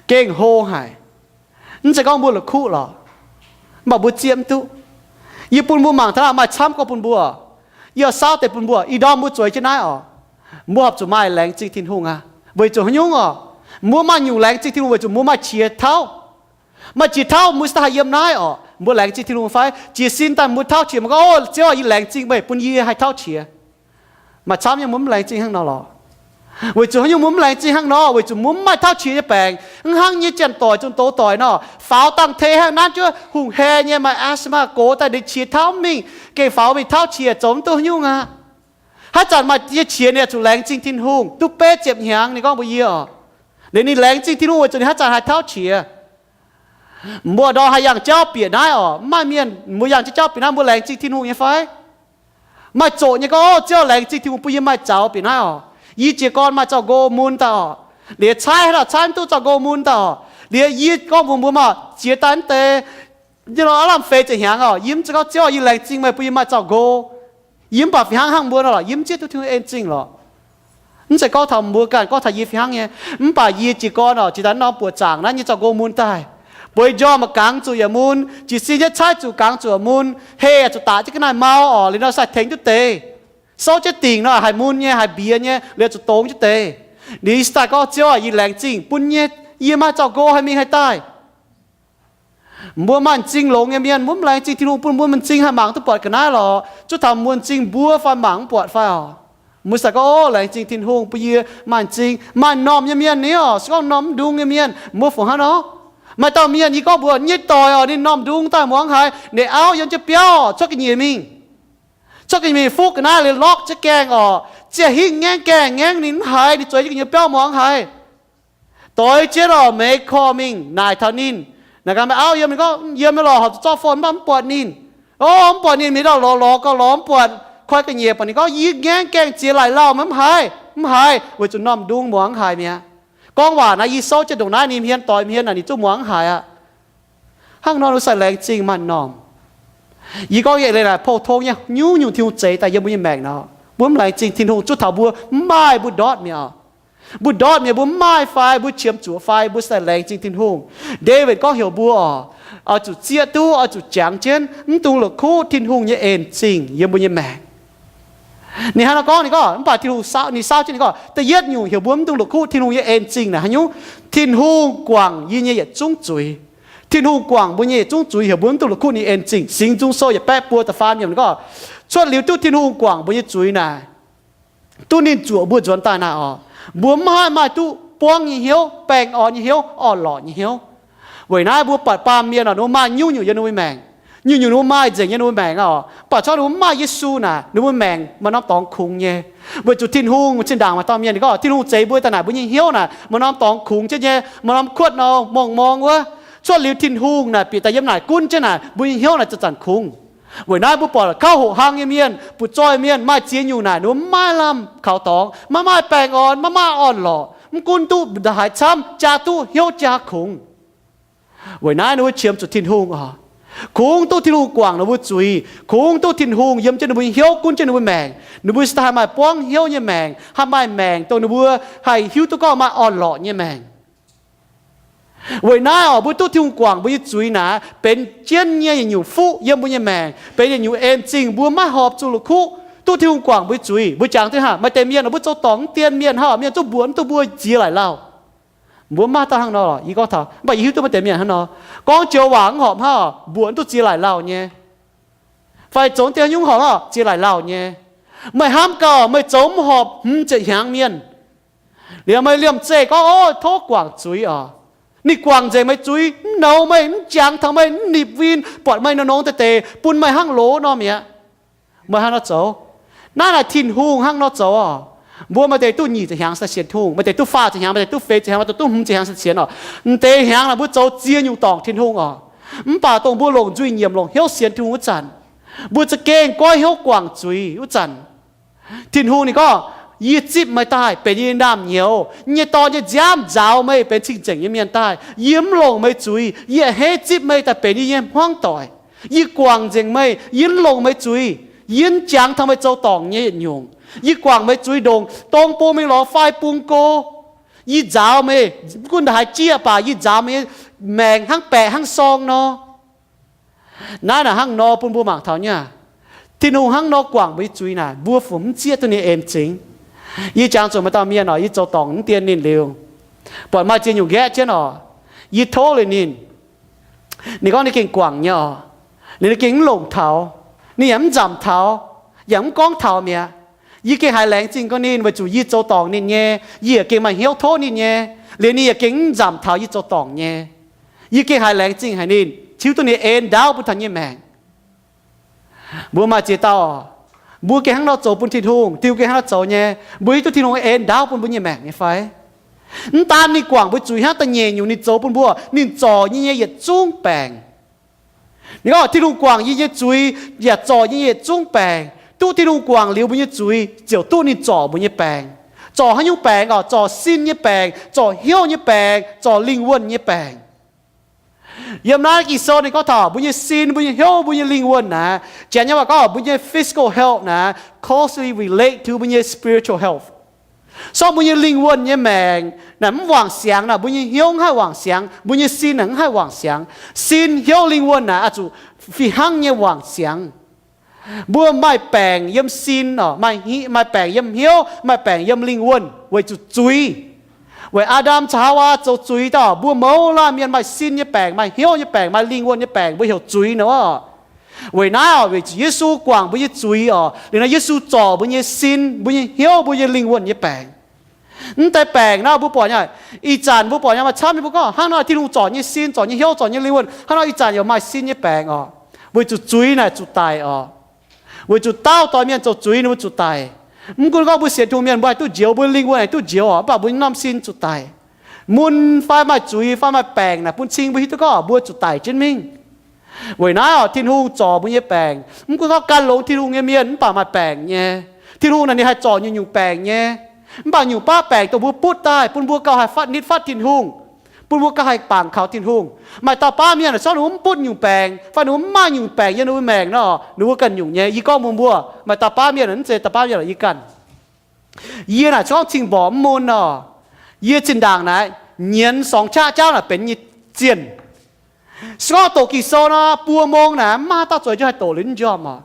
gengh hlo haic. Mv zeiz gorngv mbuo la'kuqv lorqc, mv baac mbuo zieqv mv duqv. Yie bun mbuo mangc taux maaih camv gorngv bun mbuo. Yie saauv deix bun mbuo, ih ndorm mbuo zueiz jienv naaiv oc, mbuo horpc zuqc maaih laengz zingh Tin-Hungh aqv. Weic zuqc haaix nyungc oc? Mbuo maaih nyungc laengz zingh Tin-Hungh weic zuqc mbuo maaih qiex tauv. Maaih qiex tauv mbuo se daaih haih yiem naaiv oc, mbuo laengz zingh Tin-Hungh fai? Jiez sin daaih mbuo tauv qiex, mbuo gorngv, O, Ziouv, yie laengz zingh meih bun yie haih tauv qiex. Maaih camv nyei mbuo mv laengz zingh hnangv nor lorqc. Weic zuqc haaix nyungc mbuo mv laengz zingh hnangv nor? Weic zuqc mbuo mv maaih tauv qiex nyei baengc. Mv hnangv nyei janx-doic, zunc douz-doic nor, faaux dangh tei hnangv naaiv, juov hungh hae nyei, maaih asthma gox daaih, ninh qiex tauv mingh, gengh faaux mingh tauv qiex, zoux mv duqv haaix nyungc aqv. Haaix zanc maaih nyei qiex ninh zuqc laengz zingh Tin-Hungh. Duqv betv ziepc hnyangx ninh gorngv mbuox yie oc, liuz ninh laengz zingh Tin-Hungh weic zuqc ninh haaix zanc haih tauv qiex. Mbuo ndorm haih yangh jauv bieqc naaiv oc, mv maaih mienh, mbuo yangh jauv bieqc naaiv, mbuo laengz zingh Tin-Hungh nyei fai? Maaih zoqc nyei gorngv, O, Ziouv, laengz zingh Tin-Hungh bun yie maaih zaux bieqc naaiv oc. Yie jiez gorn maaih zaux-nqo mun daaih oc. Liuz caaiv haaix dauh caaiv mv duqv zaux-nqo mun daaih oc. Liuz yie gorngv mbuox mbuo maah, jiex daaih mv deix, yie nor aav lamh feix ziepc hnyangx oc, yie mv zeiz gorngv Ziouv aah, yie laengz zingh meih bun yie maaih zaux-nqo. Yie mv baac fih hnangv hnangv mbuo nor lorqc, yie mv zieqv duqv Tin-Hungh en zingh lorqc. Mv zeiz gorngv taux mbuo ganh, gorngv taux yie fih hnangv nyei. Mv baac yie jiez gorn oc, jiex daaih norm buoqc zaangc naaiv nyei zaux-nqo mun daaih, bueix njormh maiv gangx zuqc yaac mun, jiez sin nyei caaiv zuqc gangx zuqc yaac mun, heh yaac zuqc daqc jienv ga'naaiv mau oc, liuz nor sai tengx duqv deix. Souv jienv dingc nor haih mun nyei, haih mbiex nyei, liuz zuqc dongz jienv deix. Liuz yie se daaih gorngv Ziouv aah, yie laengz zingh bun nyei, yie maaih zaux-nqo haih mingh haih daaih. Mbuo maaih m'zing longx nyei mienh, mbuo mv laengz zingh Tin-Hungh bun mbuo m'zing haih mangc duqv buatc ga'naaiv lorqc. Zuov taux mbuo m'zing mbuo fai mangc mv buatc fai oc. Mbuo se daaih gorngv, o, laengz zingh Tin-Hungh bun yie maaih m'zing. Maaih m'normh nyei mienh ni oc, se gorngv m'normh mv ndung nyei mienh, mbuo fungc hnangv nor. Maaih dauh mienh yie gorngv mbuox nyei doic oc, ninh m'normh ndung daaih muangx haiz, ninh auv yiem jienv biauv cuotv ga'nyiec mingh. Cuotv ga'nyiec mingh fuqv ga'naaiv liuz lorqc jienv gaengh oc, ziec hingv ngaengv gaengh ngaengv ninh mv haiz, ninh zueiz jienv gu'nyuoz biauv muangx haiz. Doix jienv oc, meix korv mingh naaic taux ninh. Naaic gaax, meih auv yiem? Ninh gorngv, yiem nyei lorqc, horpc zuqc zorqv phone mv baac mv buatc ninh. O, mv buatc ninh, mingh ndau lorz lorz gauh lorz mv buatc. Koi ga'nyiec buatc ninh gorngv, yie ngaengv gaengh ziex laic lauh meih mv haiz, mv haiz, weic zuqc m'normh ndung muangx haiz mi'aqv. Gorngv waac naaic yie souv jienv ndongc naaiv ninh hmien doix hmien naaic ninh zungv muangx haiz aqv. Hnangv nor mbuo sai laengz zingh maaih m'normh. Yie gorngv nyei leiz naaic pou-tong nyei nyungc-nyungc Tin-Hungh zeix daaih yiem mbuo nyei maengc nor, mbuo mv laengz zingh Tin-Hungh zuov taux mbuo mv maaih mbu'ndortv mi'aqv. Mbu'ndortv mi'aqv, mbuo mv maaih fai mbuo qiemx zuoqc fai mbuo sai laengz zingh Tin-Hungh. Ndaawitv gorngv heuc mbuo oc, oix zuqc zieqv duqv, oix zuqc jangx jienv, mv dungx la'kuqv Tin-Hungh nyei en zingh yiem mbuo nyei maengc. Ninh hnangv nor gorngv, ninh gorngv, mv baac Tin-Hungh saauv, ninh saauv jienv ninh gorngv, da'yietv nyungc heuc mbuo mv dungx la'kuqv Tin-Hungh nyei en zingh naaic haaix nyungc? Tin-Hungh guangc yie nyei yietc zungv zuiz. Tin-Hungh guangc mbuo nyei yietc zungv zuiz heuc mbuo mv dungx la'kuqv ninh en zingh. Singx Nzung Sou yietc baeqv buo da'faam yiemc gorngv, cuotv liuz duqv Tin-Hungh guangc mbuo nyei zuiz naaic, duqv ninh zuoqc mbuo nzuonx daaih naaic oc, mbuo mv haih maaih duqv buangv nyei hnyouv, baengh orn nyei hnyouv, orn-lorqc nyei hnyouv. Weic naaiv mbuo buatc baamh mienh oc, ninh mbuo maaih nyungc-nyungc yiem ninh mbuo maengc, nyungc-nyungc ninh mbuo maaih nzengc yiem ninh mbuo maengc oc, mv baac corc ninh mbuo mv maaih Yesu naaic, ninh mbuo maengc maaih norm dorngx kungx nyei. Weic zuqc Tin-Hungh, zinh ndaangc maaih dauh mienh ninh gorngv, Tin-Hungh zeix mbuo daaih naaic mbuo nyei hnyouv naaic maaih norm dorngx kungx jienv nyei, maaih norm kuotv nor mongh-morng wuov. Cuotv liuz Tin-Hungh naaic bieqc daaih yiem naaic gunv jienv naaic, mbuo nyei hnyouv naaic zanc-zanc kungx. Weic naaiv mbuo buatc kauv hoqc hlang nyei mienh, butv-zoih mienh, maaih ziex nyungc naaic ninh mbuo mv maaih lamh kaux dorngx, maiv maaih baengh orn, maiv maaih orn-lorqc, mv gunv duqv ndongc haaix camv, jaa duqv hnyouv jaa kungx. Weic naaiv ninh mbuo qiemx zuqc Tin-Hungh oc. Kungx duqv Tin-Hungh guangc ninh mbuo zuiz, kungx duqv Tin-Hungh yiem jienv ninh mbuo nyei hnyouv, gunv jienv ninh mbuo maengc. Ninh mbuo se daaih haih maaih buangv hnyouv nyei maengc, haih maaih maengc dongh ninh mbuo haih hiuv duqv gorngv maaih orn-lorqc nyei maengc. Weic naaiv oc, mbuo duqv Tin-Hungh guangc mbuo nyei zuiz naaic, benx jienv nyei yietc nyungc fuqv yiem mbuo nyei maengc, benx yietc nyungc en zingh mbuo maiv horpc zuqc la'kuqv. Duqv Tin-Hungh guangc mbuo nyei zuiz, mbuo jangx duqv hnangv. Maaih deix mienh mbuo zoux dorngc mv dien mienh hnangv, mienh zungv mbuoqc mv duqv mbuo ziex laic lauh. Mbuo mv maaih dauh hnangv nor lorqc, yie gorngv taux, mv baac yie hiuv duqv maaih deix mienh hnangv nor, gorngv joux waac mv horpc hnangv, mbuoqc mv duqv ziex laic lauh nyei, fai zoux deix nyungc horpc hnangv ziex laic lauh nyei. Meih hnamv gaax, meih zoux mv horpc hmz ziepc hnyangx mienh, liuz meih liemh zeih gorngv, o, tov guangc zuiz oc. Ninh guangc nzengc meih zuiz, mv nouz meih, mv jangx taux meih, mv nipc win, buatc meih nongx nongx deix deix, bun meih hnangv loz nor mi'aqv. Meih hnangv nor zoux. Naaiv naaic Tin-Hungh hnangv nor zoux oc. Mbuo maaih deix duqv nyic ziepc hnyangx sai sienx Tin-Hungh, maaih deix duqv faah ziepc hnyangx, maaih deix duqv feix ziepc hnyangx, maaih deix duqv hmz ziepc hnyangx sai sienx oc. M'deix hnyangx naaic mbuo zoux ziex nyungc dorngc Tin-Hungh oc. Mv baac dongh mbuo longc nzuih nyiemc, longc hnyouv sienx Tin-Hungh wuov zanc, mbuo za'gengh goiv hnyouv guangc zuiz wuov zanc, Tin-Hungh ninh gorngv, yie zipv meih daaih benx yie nyei naamh nyouz, yie nyei dorn nyei nziaamv nzaaux meih benx cing-nzengc nyei mienh daaih. Yie mv longc meih zuiz, yie a'hneiv zipv meih daaih benx yie nyei hmuangv doic. Yie guangc nzengc meih, yie mv longc meih zuiz, yie mv jangx taux meih zoux dorngc nyei yietc nyungc. Yie guangc meih zuiz ndongc dong bung mingh lorz fai bung go. Yie nzaaux meih, mv gunv haaix jieqv baac yie nzaaux meih nyei maengc hnangv baeqc hnangv sorng nor. Naaiv naaic hnangv nor bun mbuo mangc taux nyei aqv. Tin-Hungh hnangv nor guangc mbuo nyei zuiz naaic, mbuo fungc mv zieqv duqv ninh en zingx. Yie jangx zuqc maaih dauh mienh oc, yie zoux dorngc mv dien ninh liuz, buatc maaih ziex nyungc nqaeqv jienv oc, yie tov liuz ninh. Ninh gorngv ninh gengh guangc nyei oc. Liuz ninh gengh mv longc taux, ninh yaac mv nzamc taux, yaac mv gorngv taux mi'aqv. Yie gengh haiz laengz zingh gorngv ninh weic zuqc yie zoux dorngc ninh nyei, yie yaac gengh maaih hnyouv tov ninh nyei. Liuz ninh yaac gengh mv nzamc taux yie zoux dorngc nyei. Yie gengh haiz laengz zingh haic ninh, hiuv duqv ninh en ndaauv bun taux yie nyei maengc. Mbuo maaih ziex dauh, mbuo gengh hnangv nor zoux bun Tin-Hungh, Tin-Hungh gengh hnangv nor zoux nyei. Mbuo hiuv duqv Tin-Hungh en ndaauv bun mbuo nyei maengc nyei fai? Mv daan ninh guangc mbuo zuiz hnangv, da'nyeic nyungc ninh zoux bun mbuo, ninh zorc yie nyei yietc zungv baengc. Ninh gorngv, Tin-Hungh guangc yie nyei zuiz yaac zorc yie nyei yietc zungv baengc. Duqv Tin-Hungh guangc liuz mbuo nyei zuiz, ziouc duqv ninh zorc mbuo nyei baengc. Zorc haaix nyungc baengc orqc? Zorc sin nyei baengc, zorc hnyouv nyei baengc, zorc lingh wuonh nyei baengc. Yiem naaiv Ging-Sou ninh gorngv taux mbuo nyei sin, mbuo nyei hnyouv, mbuo nyei lingh wuonh naaic, janx nyei waac gorngv mbuo nyei physical health naaic closely relate to mbuo nyei spiritual health. Sorng mbuo nyei lingh wuonh nyei maengc naaic mv wangc siangx naaic, mbuo nyei hnyouv mv haih wangc siangx, mbuo nyei sin naaic mv haih wangc siangx. Sin, hnyouv, lingh wuonh naaic oix zuqc fih hnangv nyei wangc siangx. Mbuo maaih baengc yiem sin orqc, maaih baengc yiem hnyouv, maaih baengc yiem lingh wuonh weic zuqc zuiz. Weic Aa^ndam caux Haawaa zoux zuiz daaih, mbuo mouz laanh mienh maaih sin nyei baengc, maaih hnyouv nyei baengc, maaih lingh wuonh nyei baengc, mbuo heuc zuiz nor. Weic naaiv orqc, weic zuqc Yesu guangc mbuo nyei zuiz orqc, liuz nor Yesu zorc mbuo nyei sin, mbuo nyei hnyouv, mbuo nyei lingh wuonh nyei baengc. Mv deix baengc naaiv mbuo buatc nyei, ih zanc mbuo buatc nyei maaih camv nyei mbuo gorngv hnangv nor Tin Hungh zorc nyei sin, zorc nyei hnyouv, zorc nyei lingh wuonh, hnangv nor ih zanc yaac maaih sin nyei baengc orqc. Weic zuqc zuiz naaic zuqc daic orqc. Weic zuqc dauh doic mienh zoux zuiz ninh mbuo zuqc daic. Mv gunv gorngv mbuo sienx Tin-Hungh mienh mbuo haih duqv njoux, mbuo lingh wuonh haih duqv njoux orqc, mv baac mbuo nyei norm sin zuqc daic. Mun fai maaih zuiz fai maaih baengc naaic bun cing mbuo hiuv duqv gorngv mbuo zuqc daic jienv mingh. Weic naaiv orqc, Tin-Hungh zorc mbuo nyei baengc. Mv gunv gorngv gan longx Tin-Hungh nyei mienh mv baac maaih baengc nyei. Tin-Hungh naaic ninh haih zorc nyungc-nyungc baengc nyei. Mv baac nyungc baav baengc dongh mbuo butv daaih bun mbuo gauh haih fatv nitv fatv Tin-Hungh, bun mbuo gauh haih bangc kaux Tin-Hungh. Maaih dauh baav mienh naaic corc ninh mbuo mv butv nyungc baengc fai ninh mbuo mv maaih nyungc baengc yiem ninh mbuo maengc nor, ninh mbuo ganh nyungc nyei. Yie gorngv mbuo mbuo, maaih dauh baav mienh, mv zeiz dauh baav mienh lorqc, yie ganh. Yie naaic corc cing-mborqc mv mun nor, yie zinh ndaangc naaic nyienz sorngx qaqv jauv naaic benx nyei zienh. Se gorngv doqc Ging-Sou nor, buo mong naaic mv maaih dauh zueiz jienv haih doqc liuz njormh orqc.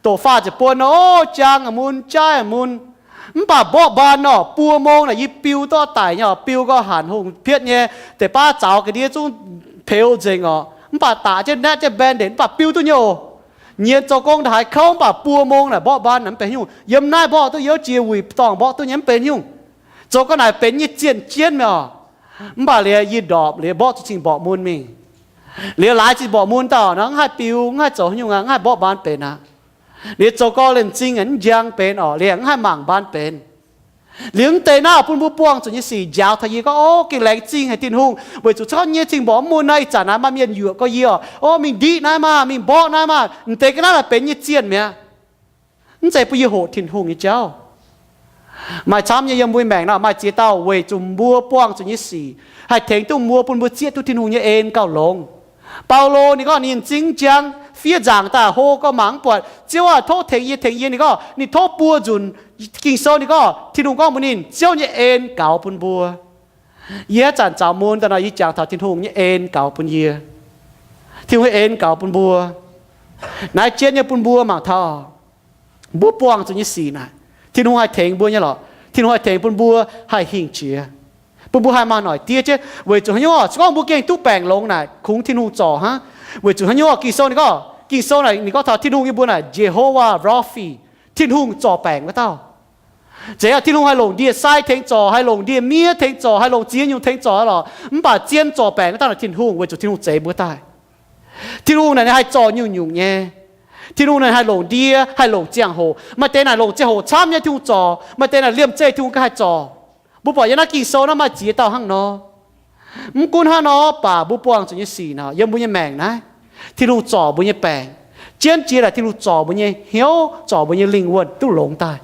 Doqc faah ziepc buonc nor, o, jaang a'mun, jaaiv a'mun. Mv baac mborqv mbaan nor, buo mong naaic yie biu duqv daic nyei orqc, biu gau hanc hungh pietv nyei, deix baav zaux ga'ndiev zungv peux nzengc orqc. Mv baac daqc jienv naetv jienv bandage mv baac biu duqv nyei oc. Nyienz zoux gong ndaaih haaix kouv mv baac buo mong naaic mborqv mbaan naaic mv benx haaix nyungc. Yiem naaiv mborqv duqv, yiem wuov jiex wuic dorngh mborqv duqv nyei mv benx haaix nyungc. Zoux gau naaic benx nyei zienh jienv mi'aqv. Mv baac liuz yie ndorpc liuz mborqv zuqc cing-mborqc mun mingh. Liuz laaix cing-mborqc mun dauh nor, mv haih biu, mv haih zoux haaix nyungc aqv, mv haih mborqv mbaan benx aqv. Liuz zoux gau liemh m'zing mv njang benx orqc, liuz mv haih mangc mbaan benx. Liuz mv deix naaiv bun mbuo buangh zuqc nyei sic njaaux taux yie gorngv, o, gengh laengz zingh haic Tin-Hungh, weic zuqc corc nyei cing-mborqc mv mun naaiv ih zanc naaiv maaih mienh yuoqc gau yie orqc, o, mingh ndiqv naaiv maah, mingh mborqv naaiv maah, mv deix ga'naaiv naaic benx nyei zienh mi'aqv. Mv zeiz bun yie hoqc Tin-Hungh nyei jauv. Maaih camv nyei yiem mbuo maengc nor, maaih ziex dauh weic zuqc mbuo buangh zuqc nyei sic haih tengx duqv mbuo, bun mbuo zieqv duqv Tin-Hungh nyei en gauh longx. Baulo ninh gorngv ninh m'zing mv njang, fiev nzaangc daaih hlo gau mangc mv buatc. Ziouv aah, tov tengx yie, tengx yie. Ninh gorngv ninh tov buo nzunc Ging-Sou, ninh gorngv Tin-Hungh gorngv mbuox ninh, Ziouv nyei en gaux bun mbuo. Yie haaix zanc zaux mun daaih nor, yie jangx taux Tin-Hungh nyei en gaux bun yie. Tin-Hungh nyei en gaux bun mbuo. Naaiv jienv nyei bun mbuo mangc taux mbuo buangh zuqc nyei sic naaic, Tin-Hungh haih tengx mbuo nyei lorqc. Tin-Hungh haih tengx bun mbuo haih hingh jiex, bun mbuo haih maaih noic diev jienv. Weic zuqc haaix nyungc orqc? Se gorngv mbuo gengh duqv baengc longx naaic, kungx Tin-Hungh zorc hnangv. Weic zuqc haaix nyungc orqc? Ging-Sou ninh gorngv, Ging-Sou naaic ninh gorngv taux Tin-Hungh yie mbuo naaic, Jehovah Raphi, Tin-Hungh zorc baengc wuov dauh. Zeiz aqv, Tin-Hungh haih longc ndie-sai tengx zorc, haih longc ndie-miev tengx zorc, haih longc ziex nyungc tengx zorc lorqc. Mv baac zien zorc baengc wuov dauh naaic Tin-Hungh, weic zuqc Tin-Hungh zeix mbuo daaih. Tin-Hungh naaic ninh haih zorc nyungc-nyungc nyei. Tin-Hungh naaic haih longc ndie, haih longc ziangh hoc. Maaih deix naaic longc ziangh hoc camv nyei Tin-Hungh zorc, maaih deix naaic liemh zeih Tin-Hungh gauh haih zorc. Mbuo buatc yiem naaiv Ging-Sou naaiv maaih ziex dauh hnangv nor. Mv gunv hnangv nor, mv baac mbuo buangh zuqc nyei sic nor, yiem mbuo nyei maengc naaiv, Tin-Hungh zorc mbuo nyei baengc. Jienv jiex naaic Tin-Hungh zorc mbuo nyei hnyouv, zorc mbuo nyei lingh wuonh duqv longx daaih,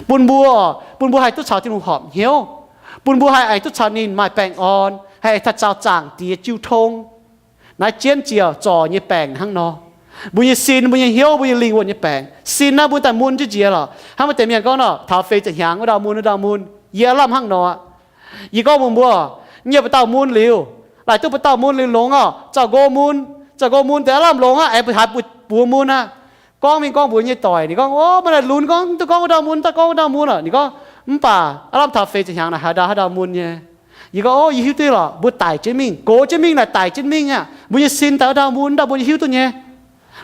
bun mbuo, bun mbuo haih duqv caux Tin-Hungh horpc hnyouv, bun mbuo haih aengx duqv caux ninh maaih baengh orn, haih taux caux Zaangc Diex jiu tong. Naaiv jienv jiex zorc nyei baengc hnangv nor. Mbuo nyei sin, mbuo nyei hnyouv, mbuo nyei lingh wuonh nyei baengc. Sin naaiv mbuo daaih mun jienv jiex lorqc. Hnangv maaih deix mienh gorngv nor, taux feix ziepc hnyangx wuov dauh mun, wuov dauh mun. Yie aav lamh hnangv nor aqv. Yie gorngv mbuox mbuo, yie nyei buoz-dauh mun liuz, laaic duqv buoz-dauh mun liuz longx orqc, zaux nqox mun, zaux nqox mun deix aav lamh longx aqv, aengx haiz buoz mun aqv. Gorngv mingh gorngv mbuox nyei doic, ninh gorngv, o, maaih naaic lunx gorngv, mv duqv gorngv wuov dauh mun, mv duqv gorngv wuov dauh mun orqc. Ninh gorngv, mv baac aav lamh taux feix ziepc hnyangx naaic haaix dauh haaix dauh mun nyei. Yie gorngv, o, yie hiuv duqv lorqc, mbuo daic jienv mingh, gox jienv mingh naaic daic jienv mingh aqv. Mbuo nyei sin daaih wuov dauh mun, wuov dauh mun yie hiuv duqv nyei.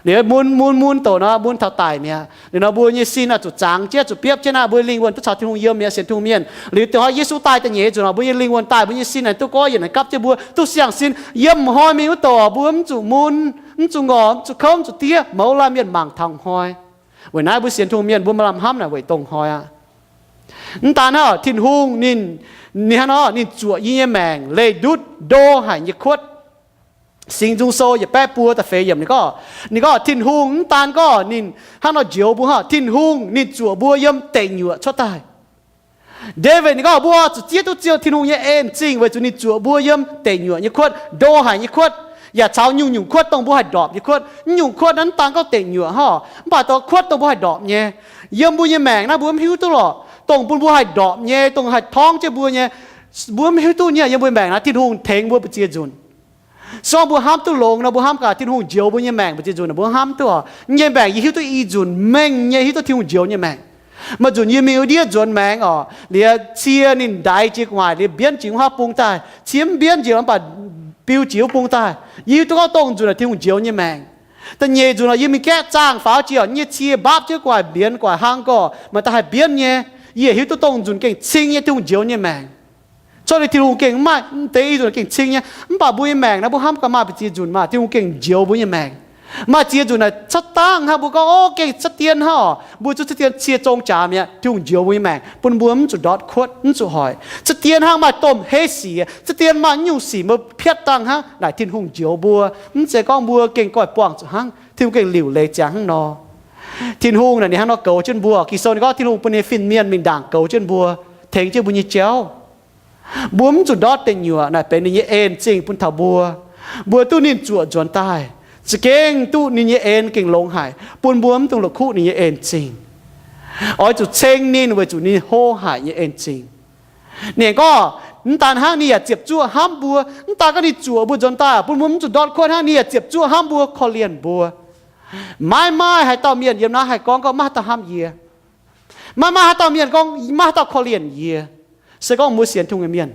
Liuz mun mun mun doqc nor, mun taux daic mi'aqv. Liuz nor mbuo nyei sin oix zuqc zangx jienv, zuqc biopv jienv aqv, mbuo lingh wuonh duqv caux Tin-Hungh yiem mi'aqv, sienx Tin-Hungh mienh. Liuz dongh hnoi Yesu daaih da'nyeic nzunc nor, mbuo nyei lingh wuonh daaih, mbuo nyei sin aengx duqv goiv yienc aengx gapv jienv mbuo, duqv siang-sin, yiem m'hnoi mingh wuov doqc, mbuo mv zuqc mun, mv zuqc ngorc, mv zuqc kouv, mv zuqc diev, mouz laanh mienh mangc taux m'hnoi. Weic naaiv mbuo sienx Tin-Hungh mienh mbuo maaih lamh hnamv naaic weic dongh hnoi aqv. Mv daan hnangv, Tin-Hungh ninh, ninh hnangv nor, ninh zuoqc yie nyei maengc leih ndutv ndo haic nyei kuotv. Singx Nzung Sou yietc baeqv buo da'feix yiemc ninh gorngv, ninh gorngv Tin-Hungh mv daan gorngv ninh hnangv nor njoux mbuo hnangv, Tin-Hungh ninh zuoqc mbuo yiem deic nyuoqc cuotv daaih. Ndaawitv ninh gorngv, mbuo zuqc zieqv duqv Ziouv Tin-Hungh nyei en zingh weic zuqc ninh zuoqc mbuo yiem deic nyuoqc nyei kuotv, ndo haic nyei kuotv, yaac caux nyungc-nyungc kuotv dongh mbuo haih ndorpc nyei kuotv. Nyungc-nyungc kuotv naaiv mv daan gorngv deic nyuoqc hov, mv baac dongh kuotv dongh mbuo haih ndorpc nyei. Yiem mbuo nyei maengc naaiv mbuo mv hiuv duqv lorqc, dongh bun mbuo haih ndorpc nyei, dongh haih torngv jienv mbuo nyei, mbuo mv hiuv duqv nyei. Yiem mbuo maengc naaiv Tin-Hungh tengx mbuo mbu'ziex nzunc. Se gorngv mbuo hnamv duqv longx nor, mbuo hnamv gaax Tin-Hungh njoux mbuo nyei maengc mbu'ziex nzunc, mbuo hnamv duqv oc. Yie nyei maengc yie hiuv duqv i nzunc mengh nyei hiuv duqv Tin-Hungh njoux nyei maengc. Maaih nzunc yie mingh wuov ndiev nzuonx maengx oc, liuz cie ninh ndaix jiex gu'nguaaic, liuz mbienv jiex wuov haav bung daaih, cie mv mbienv njiec mv baac biu jiex wuov bung daaih. Yie hiuv duqv gorngv dongh nzunc naaic Tin-Hungh njoux nyei maengc. Da'nyeic nzunc oc, yie mingh gaeqv zaangh faaux jiex oc, nyei cie mbaapv jienv gu'nguaaic mbienx gu'nguaaic hlang gorx, maaih daaih haih mbienv nyei. Yie hiuv duqv dongh nzunc gengh cing nyei Tin-Hungh njoux nyei maengc. Corc liuz Tin-Hungh gengh mv maaih deix i nzunc gengh cing nyei, mv baac mbuo nyei maengc naaiv mbuo hnamv gaax maaih mbu'ziex nzunc maah, Tin-Hungh gengh njoux mbuo nyei maengc. Maaih ziex nzunc naaic caaiv dangh hnangv mbuo gorngv, o, gengh caaiv dien hnangv oc, mbuo zuqc caaiv dien cie zong jaax mi'aqv, Tin-Hungh njoux mbuo nyei maengc bun mbuo mv zuqc ndortv kuotv, mv zuqc hoic. Caaiv dien hnangv maaih domh heiv sic, caaiv dien maaih nyungc sic mbuo piatv dangh hnangv, naaic Tin-Hungh njoux mbuo. Mv zeiz gorngv mbuo gengh goiv buangh zuqc hnangv, Tin-Hungh gengh liuc leiz ziangx hnangv nor. Tin-Hungh naaic ninh hnangv nor goux jienv mbuo. Ging-Sou ninh gorngv Tin-Hungh bun ninh nyei fin-mienh mingh ndaangc goux jienv mbuo, tengx jienv mbuo nyei jauv. Mbuo mv zuqc ndortv deic nyuoqc, naaic benx ninh nyei en zingh bun taux mbuo. Mbuo duqv ninh zuoqc nzuonx daaih, za'gengh duqv ninh nyei en gengh longx haic, bun mbuo mv dungx la'kuqv ninh nyei en zingh. Oix zuqc ceng ninh weic zuqc ninh hlo haic nyei en zingh. Ninh gorngv, mv daan hnangv, ninh yaac ziepc zuoqv hnamv mbuo. Mv daan gorngv ninh zuoqc mbuo nzuonx daaih bun mbuo mv zuqc ndortv kuotv hnangv, ninh yaac ziepc zuoqc hnamv mbuo, korv-lienh mbuo. Maiv maaih haaix dauh mienh yiem naaiv haih gorngv gorngv maiv haaix dauh hnamv yie. Maiv maaih haaix dauh mienh gorngv maiv haaix dauh korv-lienh yie. Se gorngv mbuo sienx Tin-Hungh nyei mienh,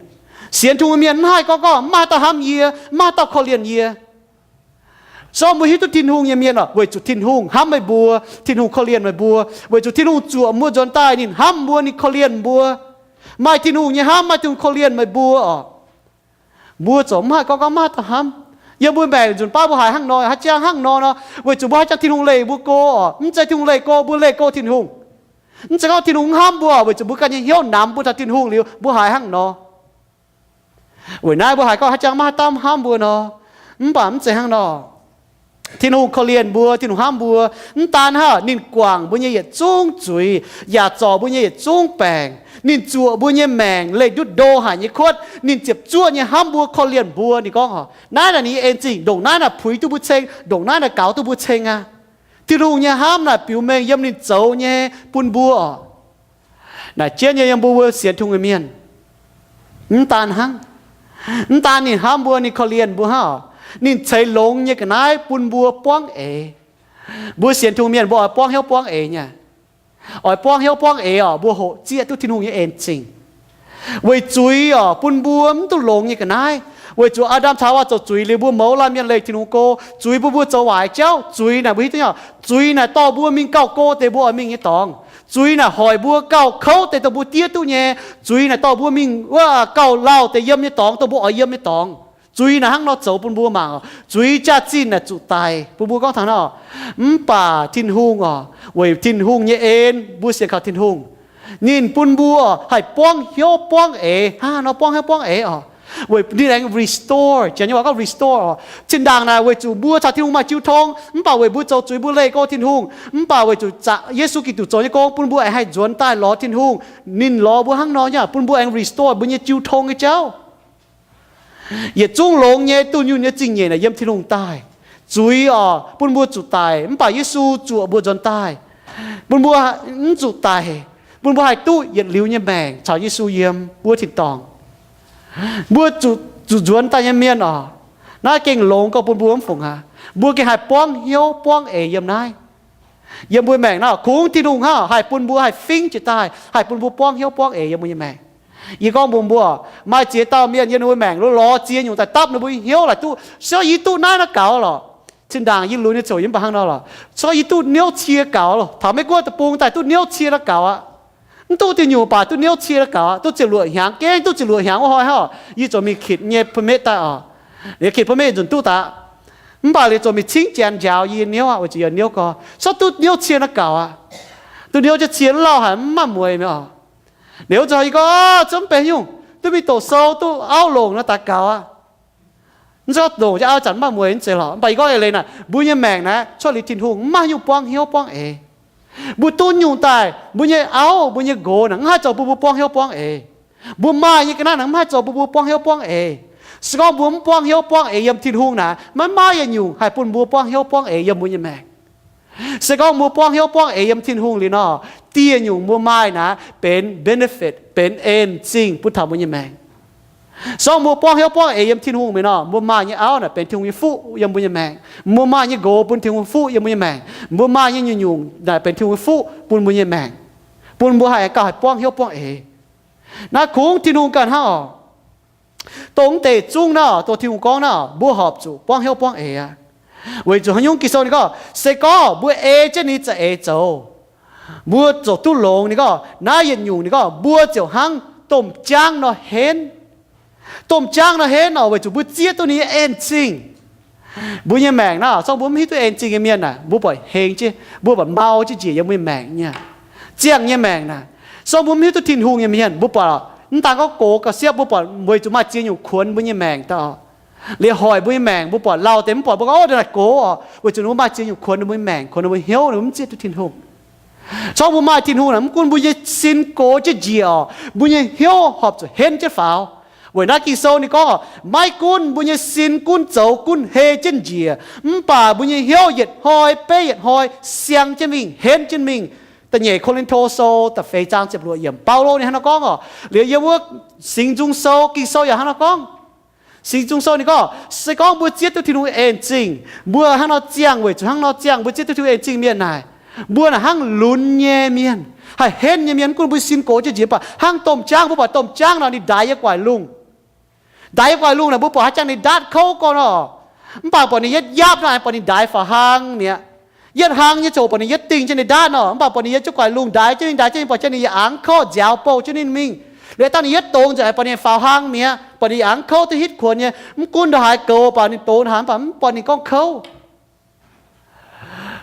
sienx Tin-Hungh nyei mienh mv haih gorngv gorngv maiv haaix dauh hnamv yie, maiv haaix dauh korv-lienh yie. Se gorngv mbuo hiuv duqv Tin-Hungh nyei mienh oc, weic zuqc Tin-Hungh hnamv meih mbuo, Tin-Hungh korv-lienh meih mbuo, weic zuqc Tin-Hungh zuoqc mbuo nzuonx daaih, ninh hnamv mbuo, ninh korv-lienh mbuo. Maaih Tin-Hungh nyei hnamv, maaih Tin-Hungh korv-lienh meih mbuo oc. Mbuo ziouc mv haih gorngv gorngv maiv haaix dauh hnamv. Yiem mbuo maengc nzunc baav mbuo haiz hnangv nor, haaix jangx hnangv nor nor, weic zuqc mbuo haaix jangx Tin-Hungh leih mbuo go oc. Mv zeiz Tin-Hungh leih go, mbuo leih go Tin-Hungh. Mv zeiz gorngv Tin-Hungh mv hnamv mbuo, weic zuqc mbuo ganh nyei hnyouv namx mbuo taux Tin-Hungh liuz, mbuo haiz hnangv nor. Weic naaiv mbuo haiz gorngv haaix jangx maiv haaix dauh hnamv mbuo nor. Mv baac mv zeiz hnangv nor. Tin-Hungh korv-lienh mbuo, Tin-Hungh hnamv mbuo. Mv daan hnangv, ninh guangc mbuo nyei yietc zungv zuiz, yaac zorc mbuo nyei yietc zungv baengc. Ninh zuoqc mbuo nyei maengc leih ndutv ndo haic nyei kuotv. Ninh ziepc zuoqv nyei hnamv mbuo, korv-lienh mbuo. Ninh gorngv, naaiv naaic ninh nyei en zingh, ndongc naaiv naaic puix duqv mbuo ceng, ndongc naaiv naaic gaux duqv mbuo ceng aqv. Tin-Hungh nyei hnamv naaic biux mengh yiem ninh zoux nyei bun mbuo oc. Naaic jienv nyei yiem mbuo, mbuo sienx Tin-Hungh nyei mienh. Mv daan hnangv, mv daan ninh hnamv mbuo, ninh korv-lienh mbuo hnangv oc. Ninh ceix longx nyei ga'naaiv bun mbuo buangv eix. Mbuo sienx Tin-Hungh mienh mbuo oix buangv hnyouv buangv eix nyei. Oix buangv hnyouv buangv eix oc, mbuo hoqc zieqv duqv Tin-Hungh nyei en zingh. Weic zuiz oc, bun mbuo mv duqv longx nyei ga'naaiv. Weic zuqc Aa^ndam caux Haawaa zoux zuiz liuz, mbuo mouz laanh mienh leih Tin-Hungh go. Zuiz bun mbuo zoux waaic jauv. Zuiz naaic mbuo hiuv duqv nyei oc, zuiz naaic dorh mbuo mingh gauh go deix mbuo oix mingh nyei dorngx. Zuiz naaic hoic mbuo gauh kouv deix dongh mbuo diev duqv nyei. Zuiz naaic dorh mbuo mingh wuov gauh lauh deix yiem nyei dorngx, dongh mbuo oix yiem nyei dorngx. Zuiz naaic hnangv nor zoux bun mbuo mangc oc. Zuiz jaax-zinh naaic zuqc daic bun mbuo gorngv taux naaiv oc. Mv baac Tin-Hungh oc, weic Tin-Hungh nyei en, mbuo sienx kaux Tin-Hungh, ninh bun mbuo haih buangv hnyouv buangv eix. Hnangv nor buangv hnyouv buangv eix oc, weic ninh aengx restore, Janx nyei waac gorngv restore oc. Zinh ndaangc naaic weic zuqc mbuo caux Tin-Hungh maaih jiu tong, mv baac weic mbuo zoux zuiz mbuo leih go Tin-Hungh, mv baac weic zuqc Yesu Giduc zoux nyei gong bun mbuo aengx haih nzuonx daaih lorz Tin-Hungh. Ninh lorz mbuo hnangv nor nyei, bun mbuo aengx restore mbuo nyei jiu tong nyei jauv. Yietc zungv longx nyei, dunh yunh nyei zingh nyeic naaic yiem Tin-Hungh daaih. Zuiz oc, bun mbuo zuqc daic, mv baac Yesu zuoqc mbuo nzuonx daaih, bun mbuo mv zuqc daic, bun mbuo haih duqv yietc liuz nyei maengc caux Yesu yiem wuov tin-dorngh. Mbuo zuqc, zuqc nzuonx daaih nyei mienh oc, naaiv gengh longx gorx bun mbuo mv fungc aqv. Mbuo gengh haih buangv hnyouv buangv eix yiem naaiv. Yiem mbuo maengc naaiv kungx Tin-Hungh hnangv haih bun mbuo haih fingv jiez daaih, haih bun mbuo buangv hnyouv buangv eix yiem mbuo nyei maengc. Yie gorngv mbuox mbuo, maaih ziex dauh mienh yiem ninh mbuo maengc lorz ziex nyungc daaih dapv ninh mbuo nyei hnyouv laaic duqv, se gorngv yie duqv naaiv naaiv gaux lorqc. Zinh ndaangc yie lunx nyei ziouc yie mv baac hnangv nor lorqc, se gorngv yie duqv niouv cie gaux lorqc, taux Meiv Guoqv deic-bung daaih duqv niouv cie naaiv gaux aqv. Mv duqv diuh nyungc baac duqv niouv cie naaiv gaux aqv, duqv ziepc luoqc hnyangx, gengh duqv ziepc luoqc hnyangx wuov hnoi hnangv, yie ziouc mingh kitc nyei permit daaih oc. Liuz kitc permit nzunc duqv daaih, mv baac liuz ziouc mingh cingv janx njaaux yie nyei niouv aqv, weic zuqc yie niouv gorx, se gorngv duqv niouv cie naaiv gaux aqv. Duqv niouv jienv cie lauh haic mv maaih mueix mi'aqv oc. Liuz wuov zanc yie gorngv, zungv mv benx nyungc, duqv mingh doqc sou duqv auv longc nor daaih gaux aqv. Mv zeiz gorngv longc jienv auv zanc mv maaih mueix mv zeiz lorqc. Mv baac yie gorngv eix leiz naaic, mbuo nyei maengc naaiv cuotv liuz Tin-Hungh mv maaih nyungc buangv hnyouv buangv eix. Mbuo duqv nyungc daaih, mbuo nyei auv, mbuo nyei nqox naaic mv haih zoux bun mbuo buangv hnyouv buangv eix. Mbuo maaih nyei ga'naaiv naaic mv haih zoux bun mbuo buangv hnyouv buangv eix. Se gorngv mbuo mv buangv hnyouv buangv eix yiem Tin-Hungh naaic, maiv maaih yietc nyungc haih bun mbuo buangv hnyouv buangv eix yiem mbuo nyei maengc. Se gorngv mbuo buangv hnyouv buangv eix yiem Tin-Hungh liuz nor, dieh nyungc mbuo maaih naaic benx benefit, benx en zingh bun taux mbuo nyei maengc. Se gorngv mbuo buangv hnyouv buangv eix yiem Tin-Hungh mingh nor, mbuo maaih nyei auv naaic benx Tin-Hungh nyei fuqv yiem mbuo nyei maengc. Mbuo maaih nyei nqox bun Tin-Hungh fuqv yiem mbuo nyei maengc. Mbuo maaih nyei nyungc-nyungc naaic benx Tin-Hungh nyei fuqv bun mbuo nyei maengc, bun mbuo haih gauh haih buangv hnyouv buangv eix. Naaiv kungx Tin-Hungh ganh hnangv oc. Dongh mv deix zungv naaiv, dongh Tin-Hungh gorngv naaiv, mbuo horpc zuqc buangv hnyouv buangv eix aqv. Weic zuqc haaix nyungc? Ging-Sou ninh gorngv, se gorngv mbuo ei jienv ninh za'eix zoux, mbuo ziouc duqv longx. Ninh gorngv naaiv yietc nyungc, ninh gorngv mbuo ziouc hnangv domh jaangv nor henv. Domh jaangv nor henv oc, weic zuqc mbuo zieqv duqv ninh nyei en zingh. Mbuo nyei maengc naaiv, se gorngv mbuo mv hiuv duqv en zingh nyei mienh naaic, mbuo buatc heng jienv, mbuo buatc mau jienv njiec yiem mbuo nyei maengc nyei, ziangh nyei maengc naaic. Se gorngv mbuo mv hiuv duqv Tin-Hungh nyei mienh, mbuo buatc mv daan gorngv gox ga'siepv, mbuo buatc weic zuqc maaih ziex nyungc kuonx mbuo nyei maengc daaih oc. Liuz hoic mbuo nyei maengc, mbuo buatc lauh deix mv buatc, mbuo gorngv, ov, naaiv gox oc, weic zuqc ninh mbuo maaih ziex nyungc kuonx ninh mbuo nyei maengc, kuonx ninh mbuo hnyouv, ninh mbuo mv zieqv duqv Tin-Hungh. Se gorngv mbuo maaih Tin-Hungh naaic, mv gunv mbuo nyei sin gox jienv njiec oc, mbuo nyei hnyouv horpc zuqc henv jienv faaux. Weic naaiv Ging-Sou ninh gorngv oc, maiv gunv mbuo nyei sin gunv zoux gunv hei jienv njiec, mv baac mbuo nyei hnyouv yietc hnoi beiv yietc hnoi siang jienv mingh, henv jienv mingh. Da'nyeic Ko^lin^to Sou da'feix zaang ziepc luoqc yiemc, Baulo ninh hnangv nor gorngv oc. Liuz yiem wuov Singx Nzung Sou, Ging-Sou yaac hnangv nor gorngv. Singx Nzung Sou ninh gorngv, se gorngv mbuo zieqv duqv Tin-Hungh en zingh, mbuo hnangv nor ziangh, weic zuqc hnangv nor ziangh, mbuo zieqv duqv Tin-Hungh en zingh mienh naaic, mbuo naaic hnangv lunx nyei mienh, haih henv nyei mienh, mv gunv mbuo sin gox jienv njiec, mv baac hnangv domh jaangv, mbuo buatc domh jaangv nor, ninh ndaix yiem gu'nguaaic lungh. Ndaix yiem gu'nguaaic lungh naaic, mbuo buatc haaix jangx ninh ndaatv kouv gorn oc. Mv baac buatc ninh yietv yapv naaic, buatc ninh ndaix faaux hlang mi'aqv. Yietv hlang nyei ziangh hoc buatc ninh yietv dingh jienv ninh ndaatv oc. Mv baac buatc ninh yiem jienv gu'nguaaic lungh ndaix jienv mingh, ndaix jienv mingh, buatc jienv ninh yaac angv kouv nziaaux bouh jienv ninh mingh. Liuz dangh ninh yietv dongz nzengc, buatc ninh faaux hlang mi'aqv, buatc ninh yaac angv kouv duqv hitv kuonx nyei. Mv gunv ndongc haaix goux, buatc ninh dongz haaix, mv baac mv buatc ninh gorngv kouv.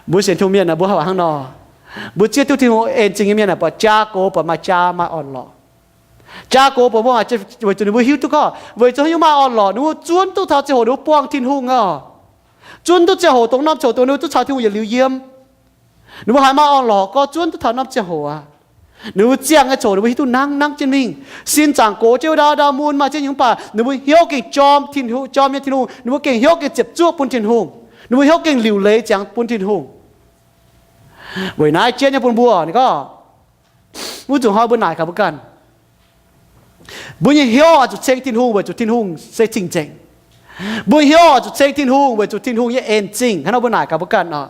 Mbuo sienx Tin-Hungh mienh naaic, mbuo hnangv nor. Mbuo zieqv duqv Tin-Hungh en zingh nyei mienh naaic, buatc jaa gox buatc maaih jaa maaih orn-lorqc. Jaa gox buatc mbuo, weic zuqc ninh mbuo hiuv duqv gorngv weic zuqc haaix nyungc maaih orn-lorqc, ninh mbuo zuonv duqv taux ziangh hoc ninh mbuo buangh Tin-Hungh oc. Zuonv duqv ziangh hoc dongh norm ziangh hoc dongh ninh mbuo duqv caux Tin-Hungh yietc liuz yiem. Ninh mbuo haiz maaih orn-lorqc gorx, zuonv duqv taux norm ziangh hoc aqv. Ninh mbuo ziangh nyei ziangh hoc ninh mbuo hiuv duqv nangv nangv jienv mingh. Sin zaangc gox jienv wuov ndau ndau mun maaih jienv nyungc, mv baac ninh mbuo hnyouv gengh jorm Tin-Hungh, jorm nyei Tin-Hungh. Ninh mbuo gengh hnyouv gengh ziepc zuoqv bun Tin-Hungh. Ninh mbuo hnyouv gengh liuc leiz ziangx bun Tin-Hungh. Weic naaiv jienv nyei bun mbuo, ninh gorngv, wuov nzunc hnoi mbuo naaic gaax mbuo ganh, mbuo nyei hnyouv oix zuqc ceng Tin-Hungh weic zuqc Tin-Hungh se cing-nzengc. Mbuo hnyouv oix zuqc ceng Tin-Hungh weic zuqc Tin-Hungh nyei en zingh. Hnangv nor mbuo naaic gaax mbuo ganh oc.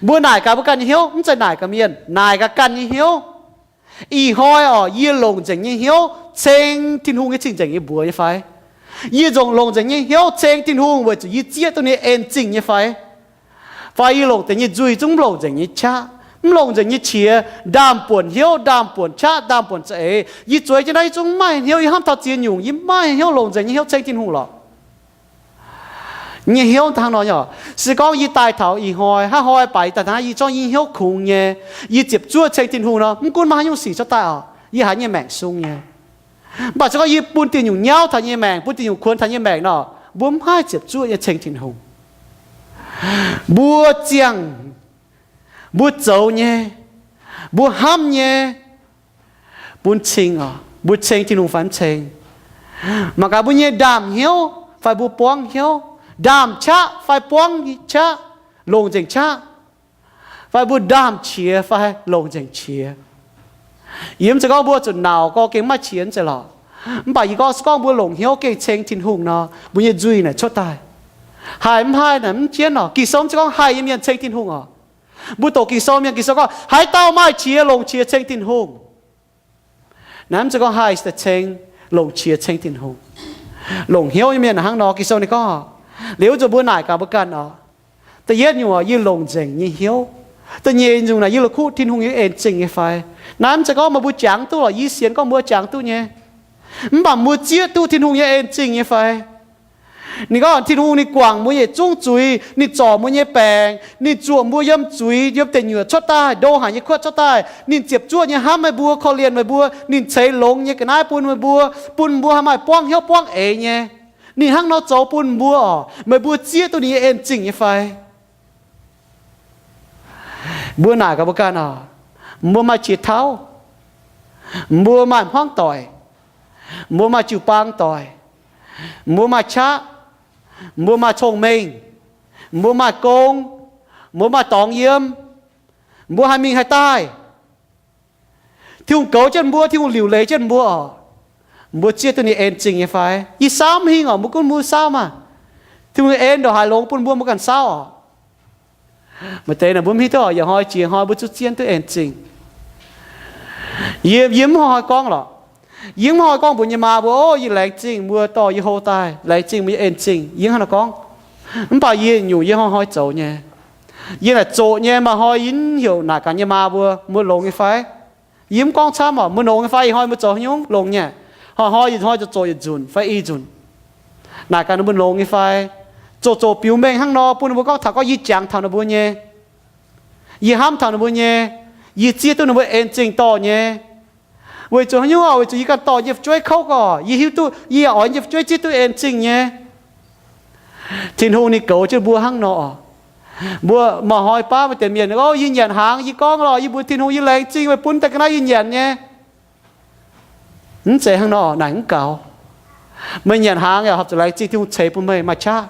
Mbuo naaic gaax mbuo ganh nyei hnyouv, mv zeiz naaic gaax mienh, naaic gaax ganh nyei hnyouv. Ih hnoi oc, yie longc nzengc nyei hnyouv ceng Tin-Hungh nyei cing-nzengc nyei mbuox nyei fai? Yie nzengc longc nzengc nyei hnyouv ceng Tin-Hungh weic zuqc yie zieqv duqv ninh nyei en zingh nyei fai? Fai yie longc deix nyei nzuih zungv mv longc nzengc nyei qaqv, mv longc nzengc nyei qiex, ndaam-buonc hnyouv, ndaam-buonc qaqv, ndaam-buonc za'eix. Yie zueiz jienv naaiv, yie zungv mv maaih hnyouv, yie hnamv taux ziex nyungc, yie mv maaih hnyouv longc nzengc nyei hnyouv ceng Tin-Hungh lorqc. Nyei hnyouv hnangv nor nyei oc. Se gorngv yie daaih taux ih hnoi, hnangv hnoi baac yie daaih hnangv, yie zorqv yie hnyouv kungx nyei, yie ziepc zuoqv ceng Tin-Hungh nor, mv gunv maaih haaix nyungc sic cuotv daaih oc, yie haiz nyei maengc sung nyei. Mv baac se gorngv yie bun diuh nyungc nyauv taux nyei maengc, bun diuh nyungc kuonx taux nyei maengc nor, mbuo mv haih ziepc zuoqv nyei ceng Tin-Hungh. Mbuo ziangh, mbuo zoux nyei, mbuo hnamv nyei, bun cing oc, mbuo ceng Tin-Hungh fai mv ceng. Mangc gaax mbuo nyei ndaamv hnyouv fai mbuo buangv hnyouv, ndaamv qaqv fai buangv qaqv, longc nzengc qaqv, fai mbuo ndaamv qiex fai longc nzengc qiex. Yie mv zeiz gorngv mbuo zuqc nauc gorx gengh maaih qiex, mv zeiz lorqc. Mv baac yie gorngv se gorngv mbuo longc hnyouv gengh ceng Tin-Hungh nor, mbuo nyei nzuih naaic cuotv daaih. Haih mv haih naaic mv jienv oc. Ging-Sou mv zeiz gorngv haih nyei mienh ceng Tin-Hungh oc. Mbuo doqc Ging-Sou mienh, Ging-Sou gorngv, haaix dauh maaih qiex longc qiex ceng Tin-Hungh. Naaiv mv zeiz gorngv haih ceng, longc qiex ceng Tin-Hungh. Longc hnyouv nyei mienh hnangv nor, Ging-Sou ninh gorngv. Liuz zuqc mbuo naaic gaax mbuo ganh oc. Da'yietv nyungc, yie longc nzengc nyei hnyouv. Da'nyeic nyungc naaic, yie la'kuqv Tin-Hungh nyei en zingh nyei fai? Naaiv mv zeiz gorngv meih mbuo jangx duqv lorqc, yie sienx gorngv mbuo jangx duqv nyei. Mv baac mbuo zieqv duqv Tin-Hungh nyei en zingh nyei fai? Ninh gorngv Tin-Hungh ninh guangc mbuo yietc zungv zuiz, ninh zorc mbuo nyei baengc, ninh zuoqc mbuo yiem zuiz, yiem deic nyuoqc cuotv daaih, ndo haic nyei kuotv cuotv daaih. Ninh ziepc zuoqv nyei hnamv meih mbuo, korv-lienh meih mbuo, ninh ceix longx nyei ga'naaiv bun meih mbuo, bun mbuo haih maaih buangv hnyouv buangv eix nyei. Ninh hnangv nor zoux bun mbuo oc. Meih mbuo zieqv duqv ninh nyei en zingh nyei fai? Mbuo naaic gaax mbuo ganh oc, mbuo maaih qiex tauv, mbuo maaih hmuangv doic, mbuo maaih jiu-baang doic, mbuo maaih qaqv, mbuo maaih cong-mengh, mbuo maaih gong, mbuo maaih dorngx yiem, mbuo haih mingh haih daaih. Tin-Hungh goux jienv mbuo, Tin-Hungh liuc leiz jienv mbuo oc. Mbuo zieqv duqv ninh en zingh nyei fai? Yie saauv mv hingh oc, mbuo gunv mbuo saauv maah. Tin-Hungh en ndongc haaix longx bun mbuo, mbuo ganh saauv oc. Maaih deix naaic mbuo mv hiuv duqv oc, yietc hnoi jiex hnoi mbuo zuqc zieqv duqv en zingh. Yie, yie mv hnoi-hnoi gorngv lorqc. Yie mv hnoi gorngv mbuox yie maa mbuo, Ov, yie laengz zingh mbuo dorh yie hlo daaih, laengz zingh mbuo nyei en zingh. Yie mv hnangv naaiv gorngv. Mv baac yie nyungc yie hnoi-hnoi zoux nyei. Yie naaic zoqc nyei, maaih hnoi yie mv heuc naaic gaax yie maa mbuo, mbuo longx nyei fai? Yie mv gorngv camv oc, mbuo longx nyei fai? Ih hnoi mbuo zoux haaix nyungc longx nyei? Hnoi-hnoi yietc hnoi zoqc zoqc yietc nzunc fai i nzunc. Naaic gaax ninh mbuo longx nyei fai? Zoqc zoqc biux mengh hnangv nor bun ninh mbuo gorngv taux gorngv yie jangx taux ninh mbuo nyei, yie hnamv taux ninh mbuo nyei, yie zieqv duqv ninh mbuo en zingh dorh nyei. Weic zuqc haaix nyungc oc? Weic zuqc yie ganh dorh nyei fu'jueiv kouv gorqv, yie hiuv duqv yie yaac oix nyei fu'jueiv zieqv duqv en zingh nyei. Tin-Hungh ninh goux jienv mbuo hnangv nor oc. Mbuo maaih hnoi baav maaih deix mienh, Ov, yie nyanc hnaangx, yie gorngv lorqc, yie mbuox Tin-Hungh yie laengz zingh weic bun daaih ga'naaiv yie nyanc nyei. Mv zeiz hnangv nor, naaic mv gaux. Meih nyanc hnaangx yaac horpc zuqc laengz zingh Tin-Hungh ceix bun meih maaih qaqv.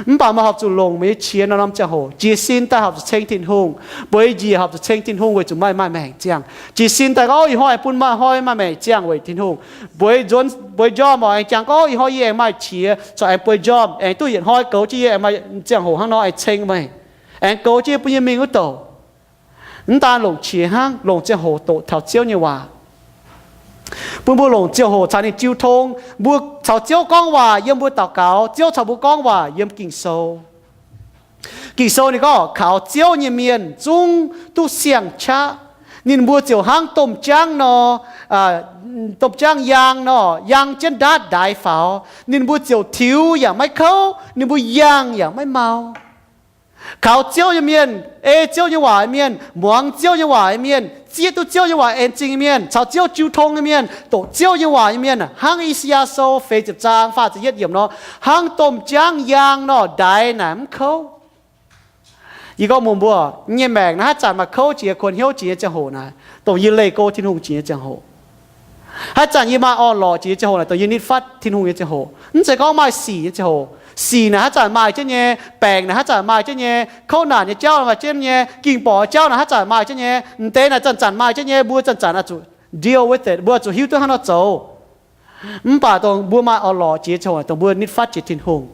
Mv baac meih horpc zuqc longc meih nyei qiex norm-norm ziangh hoc jiez sin daaih horpc zuqc ceng Tin-Hungh, bueix njiec horpc zuqc ceng Tin-Hungh weic zuqc meih maaih maengc ziangh. Jiez sin daaih gorngv, Ov, ih hnoi aengx bun meih hnoi maaih maengc ziangh weic Tin-Hungh. Bueix nzuonx, bueix njormh oc, aengx jangx gorngv, Ov, ih hnoi yie aengx maaih qiex corc aengx bueix njormh, aengx duqv yietc hnoi goux jienv yie aengx maaih ziangh hoc hnangv nor aengx ceng meih, aengx goux jienv yie bun yie mingh wuov douc. Mv daan longc qiex hnangv, longc ziangh hoc doqc taux Ziouv nyei waac. Bun mbuo longc ziangh hoc caux ninh jiu tong. Mbuo caux Ziouv gorngv waac yiem mbuo daux gaux, Ziouv caux mbuo gorngv waac yiem Ging-Sou. Ging-Sou ninh gorngv, kaux Ziouv nyei mienh zungv duqv siang-qaqv. Ninh mbuo ziouc hnangv domh jaangv nor, domh jaangv yaang nor, yaang jienv ndaatv ndaix faaux. Ninh mbuo ziouc tiux yaac maiv kouv, ninh mbuo yangh yaac maiv mau. Kaux Ziouv nyei mienh, ei Ziouv nyei waac nyei mienh, muangx Ziouv nyei waac nyei mienh, zieqv duqv Ziouv nyei waac en zingh nyei mienh, caux Ziouv jiu tong nyei mienh, doqc Ziouv nyei waac nyei mienh, hnangv I^saa^yaa Sou feix ziepc zaang faah ziepc yietv yiemc nor, hnangv domh jaangv yaang nor, ndaix naaic mv kouv. Yie gorngv mbuox mbuo, nyei maengc naaiv haaix zanc maaih kouv jiex, kuonx hnyouv jiex nyei ziangh hoc naaic, dongh yie leih go Tin-Hungh jiex nyei ziangh hoc. Haaix zanc yie maaih orn-lorqc jiex nyei ziangh hoc naaic, dongh yie nitv fatv Tin-Hungh nyei ziangh hoc. Mv zeiz gorngv maaih sic nyei ziangh hoc. Sic naaic haaix zanc maaih jienv nyei, baengc naaic haaix zanc maaih jienv nyei, kouv naanc nyei jauv maaih jienv nyei, ging-borqc nyei jauv naaic haaix zanc maaih jienv nyei, m'deix naaic zanc-zanc maaih jienv nyei, mbuo zanc-zanc oix zuqc deal with it, mbuo zuqc hiuv duqv hnangv nor zoux. Mv baac dongh mbuo maaih orn-lorqc jiex ziangh hoc, dongh mbuo nitv fatv jiex Tin-Hungh,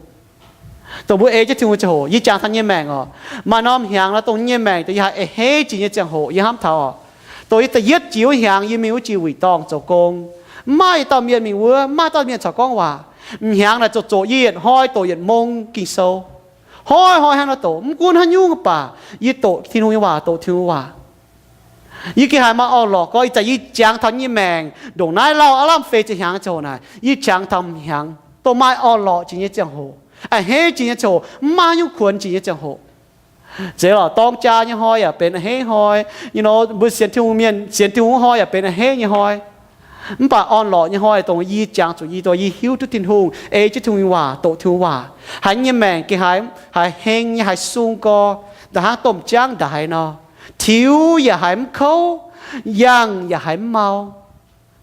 dongh mbuo ei jienv Tin-Hungh ziangh hoc, yie jangx taux nyei maengc oc. Maaih norm hnyangx nor dongh nyei maengc dongh yie haih a'hneiv jiex nyei ziangh hoc yie hnamv taux oc. Dongh yie da'yietv jiex wuov hnyangx yie mingh wuov jiex wuic dorngh zoux gong, mv maaih dauh mienh mingh wuov, mv maaih dauh mienh corc gorngv waac. M'hnyangx naaic zoqc zoqc yie yietc hnoi doqc yietc mong Ging-Sou. Hnoi-hnoi hnangv nor doqc, mv gunv haaix nyungc baac yie doqc Tin-Hungh nyei waac, doqc Tin-Hungh nyei waac. Yie gengh haiz maaih orn-lorqc gorngv ih zanc yie jangx taux nyei maengc ndongc naaiv lauh aav lamh feix ziepc hnyangx ziangh hoc naaic, yie jangx taux m'hnyangx dongh maaih orn-lorqc jiex nyei ziangh hoc, a'hneiv jiex nyei ziangh hoc, mv maaih haaix nyungc kuonx jiex nyei ziangh hoc. Zeiz lorqc, dorng jaa nyei hnoi yaac benx a'hneiv hnoi, you know, mbuo sienx Tin-Hungh mienh sienx Tin-Hungh wuov hnoi yaac benx a'hneiv nyei hnoi. Mv baac orn-lorqc nyei hnoi dongh yie jangx zuqc yie, dongh yie hiuv duqv Tin-Hungh, ei jienv Tin-Hungh nyei waac, doqc Tin-Hungh waac, haiz nyei maengc gengh haiz, haiz heng nyei, haiz sung gorx, da'hnangv domh jaangv ndaix nor, tiux yaac haiz mv kouv, yangh yaac haiz mv mau.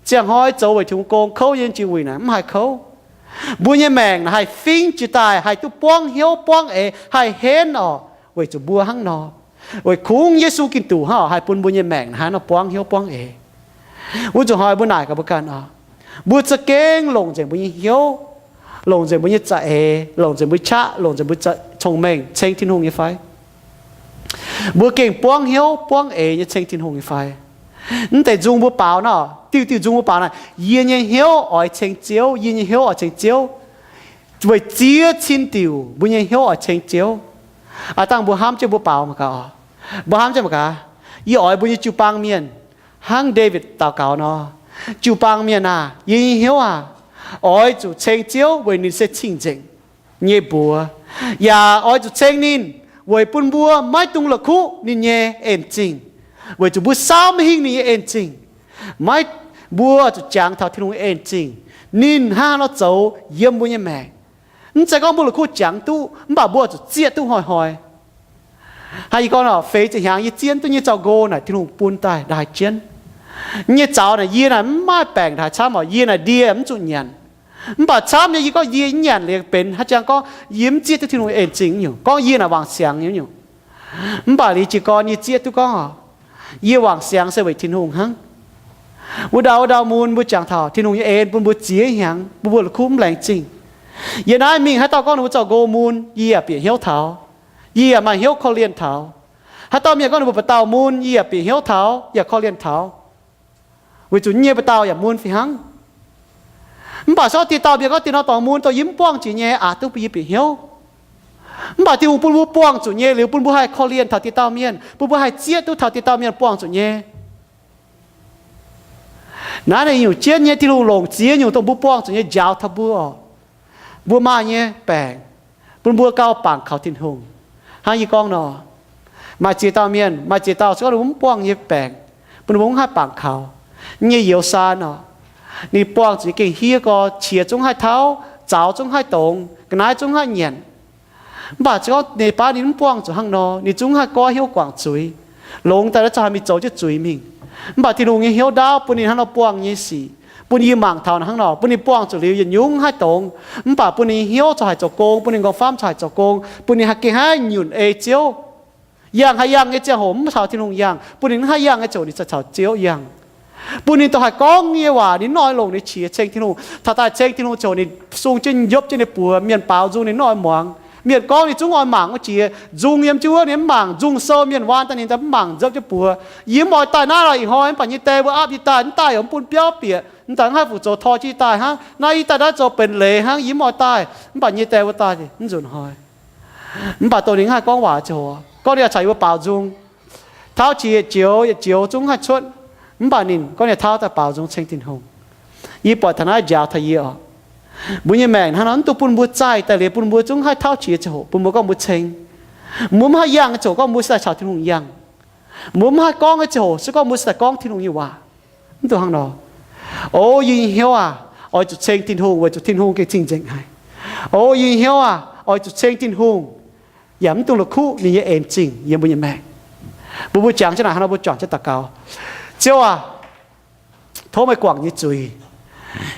Ziangh hnoi zoux weic Tin-Hungh gong kouv nyei jiex wuic naaic mv haih kouv. Mbuo nyei maengc naaic haih fingv jiex daaih, haih duqv buangv hnyouv buangv eix, haih henv orqc, weic zuqc mbuo hnangv nor. Weic kungx Yesu Giduc hnangv orqc haih bun mbuo nyei maengc naaic hnangv nor buangv hnyouv buangv eix. Wuov zuqc hnoi mbuo naaic gaax mbuo ganh oc, mbuo za'gengh longc nzengc mbuo nyei hnyouv, longc nzengc mbuo nyei za'eix, longc nzengc mbuo qaqv, longc nzengc mbuo cong-mengh ceng Tin-Hungh nyei fai? Mbuo gengh buangv hnyouv buangv eix nyei ceng Tin-Hungh nyei fai? Mv deix nzung mbuo baaux nor, diuh diuh nzung mbuo baaux naaic, yie nyei hnyouv oix ceng Ziouv, yie nyei hnyouv oix ceng Ziouv. Weic ziex cin diuc mbuo nyei hnyouv oix ceng Ziouv. Aav dangh mbuo hnamv jienv mbuo baaux mangc gaax oc. Mbuo hnamv jienv mangc gaax, yie oix mbuo nyei jiu-baang mienh hnangv Ndaawitv daux gaux nor, jiu-baang mienh aah, yie nyei hnyouv aah, oix zuqc ceng Ziouv weic ninh se cing-nzengc nyei mbuox, yaac oix zuqc ceng ninh weic bun mbuo maiv dungx la'kuqv ninh nyei en-zingh, weic zuqc mbuo saauv maiv hingh ninh nyei en-zingh. Maiv, mbuo zuqc jangx taux Tin-Hungh nyei en-zingh, ninh hnangv haaix nor zoux yiem mbuo nyei maengc. Mv zeiz gorngv mbuo la'kuqv jangx duqv, mv baac mbuo zuqc zieqv duqv hnoi-hnoi. Hnangv yie gorngv nor, feix ziepc hnyangx yie zieqv duqv nyei zaux-nqo naaic Tin-Hungh bun daaih ndaaih jienv. Yie nyei zaux naaic, yie naaic mv maaih baengc ndaaih camv oc. Yie naaic ndie mv zuqc nyanc. Mv baac camv nyei yie gorngv yie nyanc liuz benx haaix jangx gorngv yie mv zieqv duqv Tin-Hungh en zingh nyungc, gorngv yie naaic wangc siangx nyei nyungc. Mv baac liuz jiez gorn yie zieqv duqv gorngv oc, yie wangc siangx se weic Tin-Hungh hnangv. Wuov ndau wuov ndau mun mbuo jangx taux Tin-Hungh nyei en bun mbuo ziex hnyangx, bun mbuo la'kuqv mv laengz zingh. Yie naaiv mingh haaix dauh gorngv ninh mbuo zaux-nqo mun, yie yaac bieqc hnyouv taux. Yie yaac maaih hnyouv korv-lienh taux. Haaix dauh mienh gorngv ninh mbuo ba'dauh mun, yie yaac bieqc hnyouv taux, yaac korv-lienh taux. Weic zuqc yie nyei ba'dauh yaac mun fih hnangv. Mv baac se gorngv dieh dauh mienh gorngv dieh nor dorngx mun dongh yie mv buangh jiex nyei, aqc duqv bun yie bieqc hnyouv. Mv baac Tin-Hungh bun mbuo buangh zuqc nyei liuz, bun mbuo haih korv-lienh taux dieh dauh mienh, bun mbuo haih zieqv duqv taux dieh dauh mienh buangh zuqc nyei. Naaiv nyungc jienv nyei Tin-Hungh longc ziex nyungc dongh mbuo buangh zuqc nyei njaaux taux mbuo oc. Mbuo maaih nyei baengc, bun mbuo gauh bangc kaux Tin-Hungh. Hnangv yie gorngv nor, maaih ziex dauh mienh, maaih ziex dauh se gorngv ninh mbuo mv buangh nyei baengc, bun ninh mbuo mv haih bangc kaux. Nyei youz saan oc, ninh buangh zuqc nyei gengh hiev gorx, qiex zungv haih tauv, zaux zungv haih dongz, ga'naaiv zungv haih nyanc. Mv baac se gorngv ninh baav ninh mv buangh zuqc hnangv nor, ninh zungv haih goiv hnyouv guangc zuiz, longx daaih naaiv zungv haih mingh zoux jienv zuiz mingh. Mv baac Tin-Hungh nyei hnyouv ndaauv bun ninh hnangv nor buangh nyei sic, bun yie mangc taux hnangv nor, bun ninh buangh zuqc liuz yietc nyungc haih dongz. Mv baac bun ninh nyei hnyouv corc haih zoux gong, bun ninh nqorngv-famv corc haih zoux gong, bun ninh haih gengh haih nyunc ei Ziouv. Yangh haih yangh nyei ziangh hoc mv caux Tin-Hungh yangh, bun ninh mv haih yangh nyei ziangh hoc ninh caux Ziouv yangh. Bun ninh dongh haih gorngv nyei waac ninh mv oix longc ninh nyei qiex ceng Tin-Hungh. Taux daaih ceng Tin-Hungh ziouc ninh sung jienv njopv jienv ninh buoz, mienh baaux nzung ninh mv oix muangx. Mienh gorngv ninh zungv oix mangc wuov jiex, nzung yiem jienv wuov ninh mv mangc, nzung sou mienh waan daaih ninh mv mangc, njopv jienv buoz. Yie mv oix daaih naaiv lorqc, ih hnoi mv baac nyei die mbuo aapv yie daaih, mv daaih yaac mv bun biauv bieqc, mv daaih mv haih fu-zoux tor jienv yie daaih hnangv. Naaiv yie daaih naaiv zoux benx leiz hnangv, yie mv oix daaih. Mv baac nyei die mbuo daaih mv nzunc hnoi. Mv baac dongh ninh mv haih gorngv waac ziangh hoc, gorngv ninh caux yie mbuo baaux nzung, tauv qiex yietc joux yietc joux zungv mv haih cuotv. Mv baac ninh gorngv ninh tauv daaih baaux nzung ceng Tin-Hungh. Yie buatc taux naaiv njaaux taux yie oc. Mbuo nyei maengc hnangv nor mv dungx bun mbuo zaih daaih liuz bun mbuo zungv haih tauv qiex ziangh hoc bun mbuo gorngv mbuo ceng. Mbuo mv haih yangh nyei ziangh hoc gorngv mbuo se daaih caux Tin-Hungh yangh. Mbuo mv haih gorngv nyei ziangh hoc se gorngv mbuo se daaih gorngv Tin-Hungh nyei waac. Mv dungx hnangv nor. O yie nyei hnyouv aac, oix zuqc ceng Tin-Hungh weic zuqc Tin-Hungh gengh cing-nzengc haic. O yie nyei hnyouv aac, oix zuqc ceng Tin-Hungh, yaac mv dungx la'kuqv ninh nyei en zingh yiem mbuo nyei maengc. Bun mbuo jangx jienv naaic hnangv nor mbuo juangc jienv daux gaux. Ziouv aac, tov meih guangc yie nyei zuiz.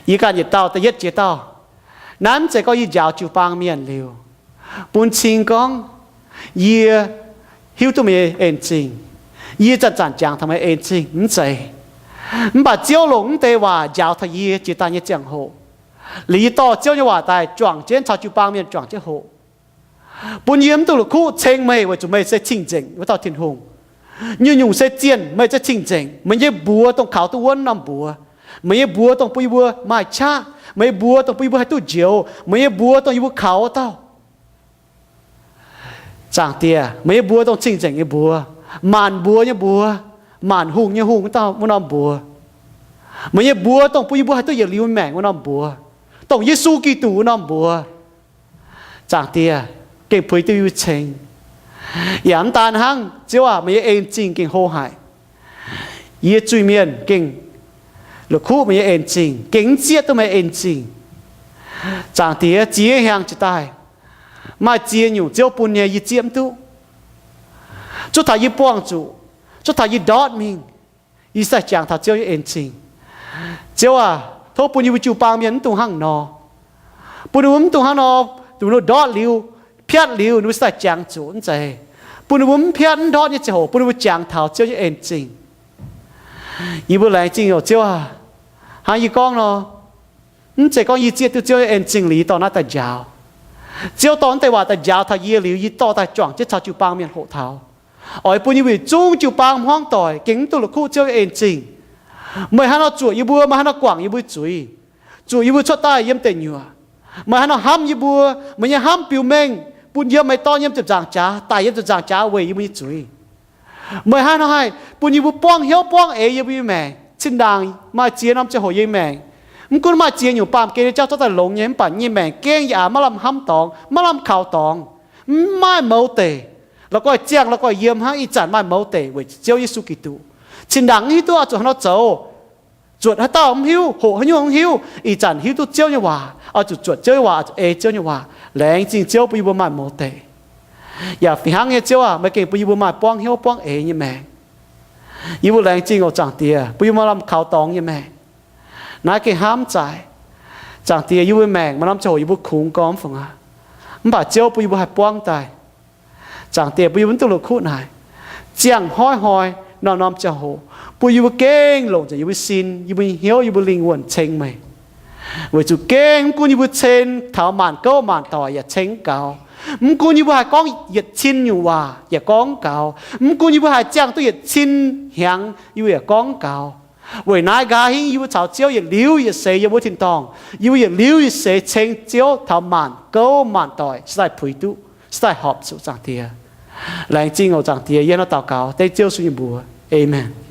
Yie ganh yietc dauh da'yietv jiex dauh. Naaiv mv zeiz gorngv yie njaaux jiu-baang mienh liuz, bun cing gorngv yie hiuv duqv meih nyei en zingh, yie zanc-zanc jangx taux meih en zingh, mv zeiz. Mv baac Ziouv longc mv deix waac njaaux taux yie jiex daaih nyei ziangh hoc, liuz yie dorh Ziouv nyei waac daaih juangc jienv caux jiu-baang mienh juangc jienv hoqc, bun yie mv dungx la'kuqv ceng meih weic zuqc meih se cing-nzengc wuov dauh Tin-Hungh. Nyungc-nyungc se zienh meih za'gengh cing-nzengc. Meih nyei mbuox dongh kaux duqv wuonv norm mbuox. Meih nyei mbuox dongh bun yie mbuo maaih qaqv. Meih nyei mbuox dongh bun yie mbuo haih duqv njoux. Meih nyei mbuox dongh yie mbuo kaux wuov dauh. Zaangc Diex, meih nyei mbuox dongh cing-nzengc nyei mbuox, maanc mbuox nyei mbuox, maanc hungh nyei hungh wuov dauh, wuov norm mbuox. Meih nyei mbuox dongh bun yie mbuo haih duqv yietc liuz maengc wuov norm mbuox, dongh Yesu Giduc wuov norm mbuox. Zaangc Diex, gengh puix duqv yie mbuo ceng. Yaac mv daan hnangv, Ziouv aac, meih nyei en zingh gengh hlo haic. Yie zuiz-mienh gengh la'kuqv meih nyei en zingh, gengh mv zieqv duqv meih en zingh. Zaangc Diex, ziex hnyangx jiex daaih, maaih ziex nyungc Ziouv bun nyei yie zieqv mv duqv. Cuotv taux yie buangh zuqc, cuotv taux yie ndortv mingh, yie se daaih jangx taux Ziouv nyei en zingh. Ziouv aac, tov bun yie mbuo jiu-baang mienh mv dungx hnangv nor. Bun ninh mbuo mv dungx hnangv nor, ninh mbuo ndortv liuz, piatv liuz, ninh mbuo se daaih jangx zuqc, mv zeiz. Bun ninh mbuo mv piatv mv ndortv nyei ziangh hoc bun ninh mbuo jangx taux Ziouv nyei en zingh. Yie mbuo laengz zingh oc Ziouv aac. Hnangv yie gorngv nor, mv zeiz gorngv yie zieqv duqv Ziouv nyei en zingh liuz yie dorh naaiv daaih njaaux. Ziouv dorh naaiv deix waac daaih njaaux taux yie liuz, yie dorh daaih juangc jienv caux jiu-baang mienh hoqc taux. Oix bun yie mbuo yietc zungv jiu-baang hmuangv doic gengh mv dungx la'kuqv Ziouv nyei en zingh. Meih haaix nor zuoqc yie mbuo, meih haaix nor guangc yie mbuo zuiz, zuoqc yie mbuo cuotv daaih yiem deic nyuoqc. Meih haaix nor hnamv yie mbuo, meih nyei hnamv biux mengh bun yiem meih dorn yiem ziepc nzaangc jaax, daic yiem ziepc nzaangc jaax weic yie mbuo nyei zuiz. Meih haaix nor haih bun yie mbuo buangv hnyouv buangv eix yie mbuo nyei maengc. Zinh ndaangc maaih ziex norm ziangh hoc yie nyei maengc, mv gunv maaih ziex nyungc baamh gen nyei jauv zorqv daaih longx nyei, mv baac yie nyei maengc gengh yaac maiv lamh hnamv dorngx, maiv lamh kaux dorngx, mv maaih mouz deic. La'guaih ziangh la'guaih yiem hnangv, ih zanc maaih mouz deic weic Ziouv Yesu Giduc. Zinh ndaangc mv hiuv duqv oix zuqc haaix nor zoux, zuotc haaix dauh mv hiuv, hoqc haaix nyungc mv hiuv, ih zanc hiuv duqv Ziouv nyei waac, oix zuqc zuotc Ziouv nyei waac, oix zuqc ei Ziouv nyei waac. Laengz zingh Ziouv bun yie mbuo maaih mouz deic. Yaac fih hnangv nyei, Ziouv aac, meih gengh bun yie mbuo maaih buangv hnyouv buangv eix nyei maengc. Yie mbuo laengz zingh oc, Zaangc Diex, bun yie mbuo maaih lamh kaux dorngx nyei maengc. Naaiv gengh hnamv zaaic, Zaangc Diex, yie mbuo maengc maaih norm ziangh hoc yie mbuo kungx gormx fungc aqv. Mv baac Ziouv bun yie mbuo haih buangv daaih. Zaangc Diex, bun yie mbuo mv dungx la'kuqv naaic. Ziangh hnoi-hnoi, norm-norm ziangh hoc, bun yie mbuo gengh longc nzengc yie mbuo sin, yie mbuo nyei hnyouv, yie mbuo lingh wuonh ceng meih. Weic zuqc gengh mv gunv yie mbuo ceng taux maanc gouv maanc doic yaac ceng mv gaux. Mv gunv yie mbuo haih gorngv yietc cin nyungc waac yaac gorngv mv gaux. Mv gunv yie mbuo haih ziangh duqv yietc cin hnyangx, yie mbuo yaac gorngv mv gaux. Weic naaiv nqa'haav hingv yie mbuo caux Ziouv yietc liuz yietc seix yiem wuov tin-dorngh. Yie mbuo yietc liuz yietc seix ceng Ziouv taux maanc gouv maanc doic se daaih puix duqv, se daaih horpc zuqc, Zaangc Diex. Laengz zingh oc, Zaangc Diex. Yie hnangv naaiv daux gaux dengv Ziouv Yesu nyei mbuox. Aamen.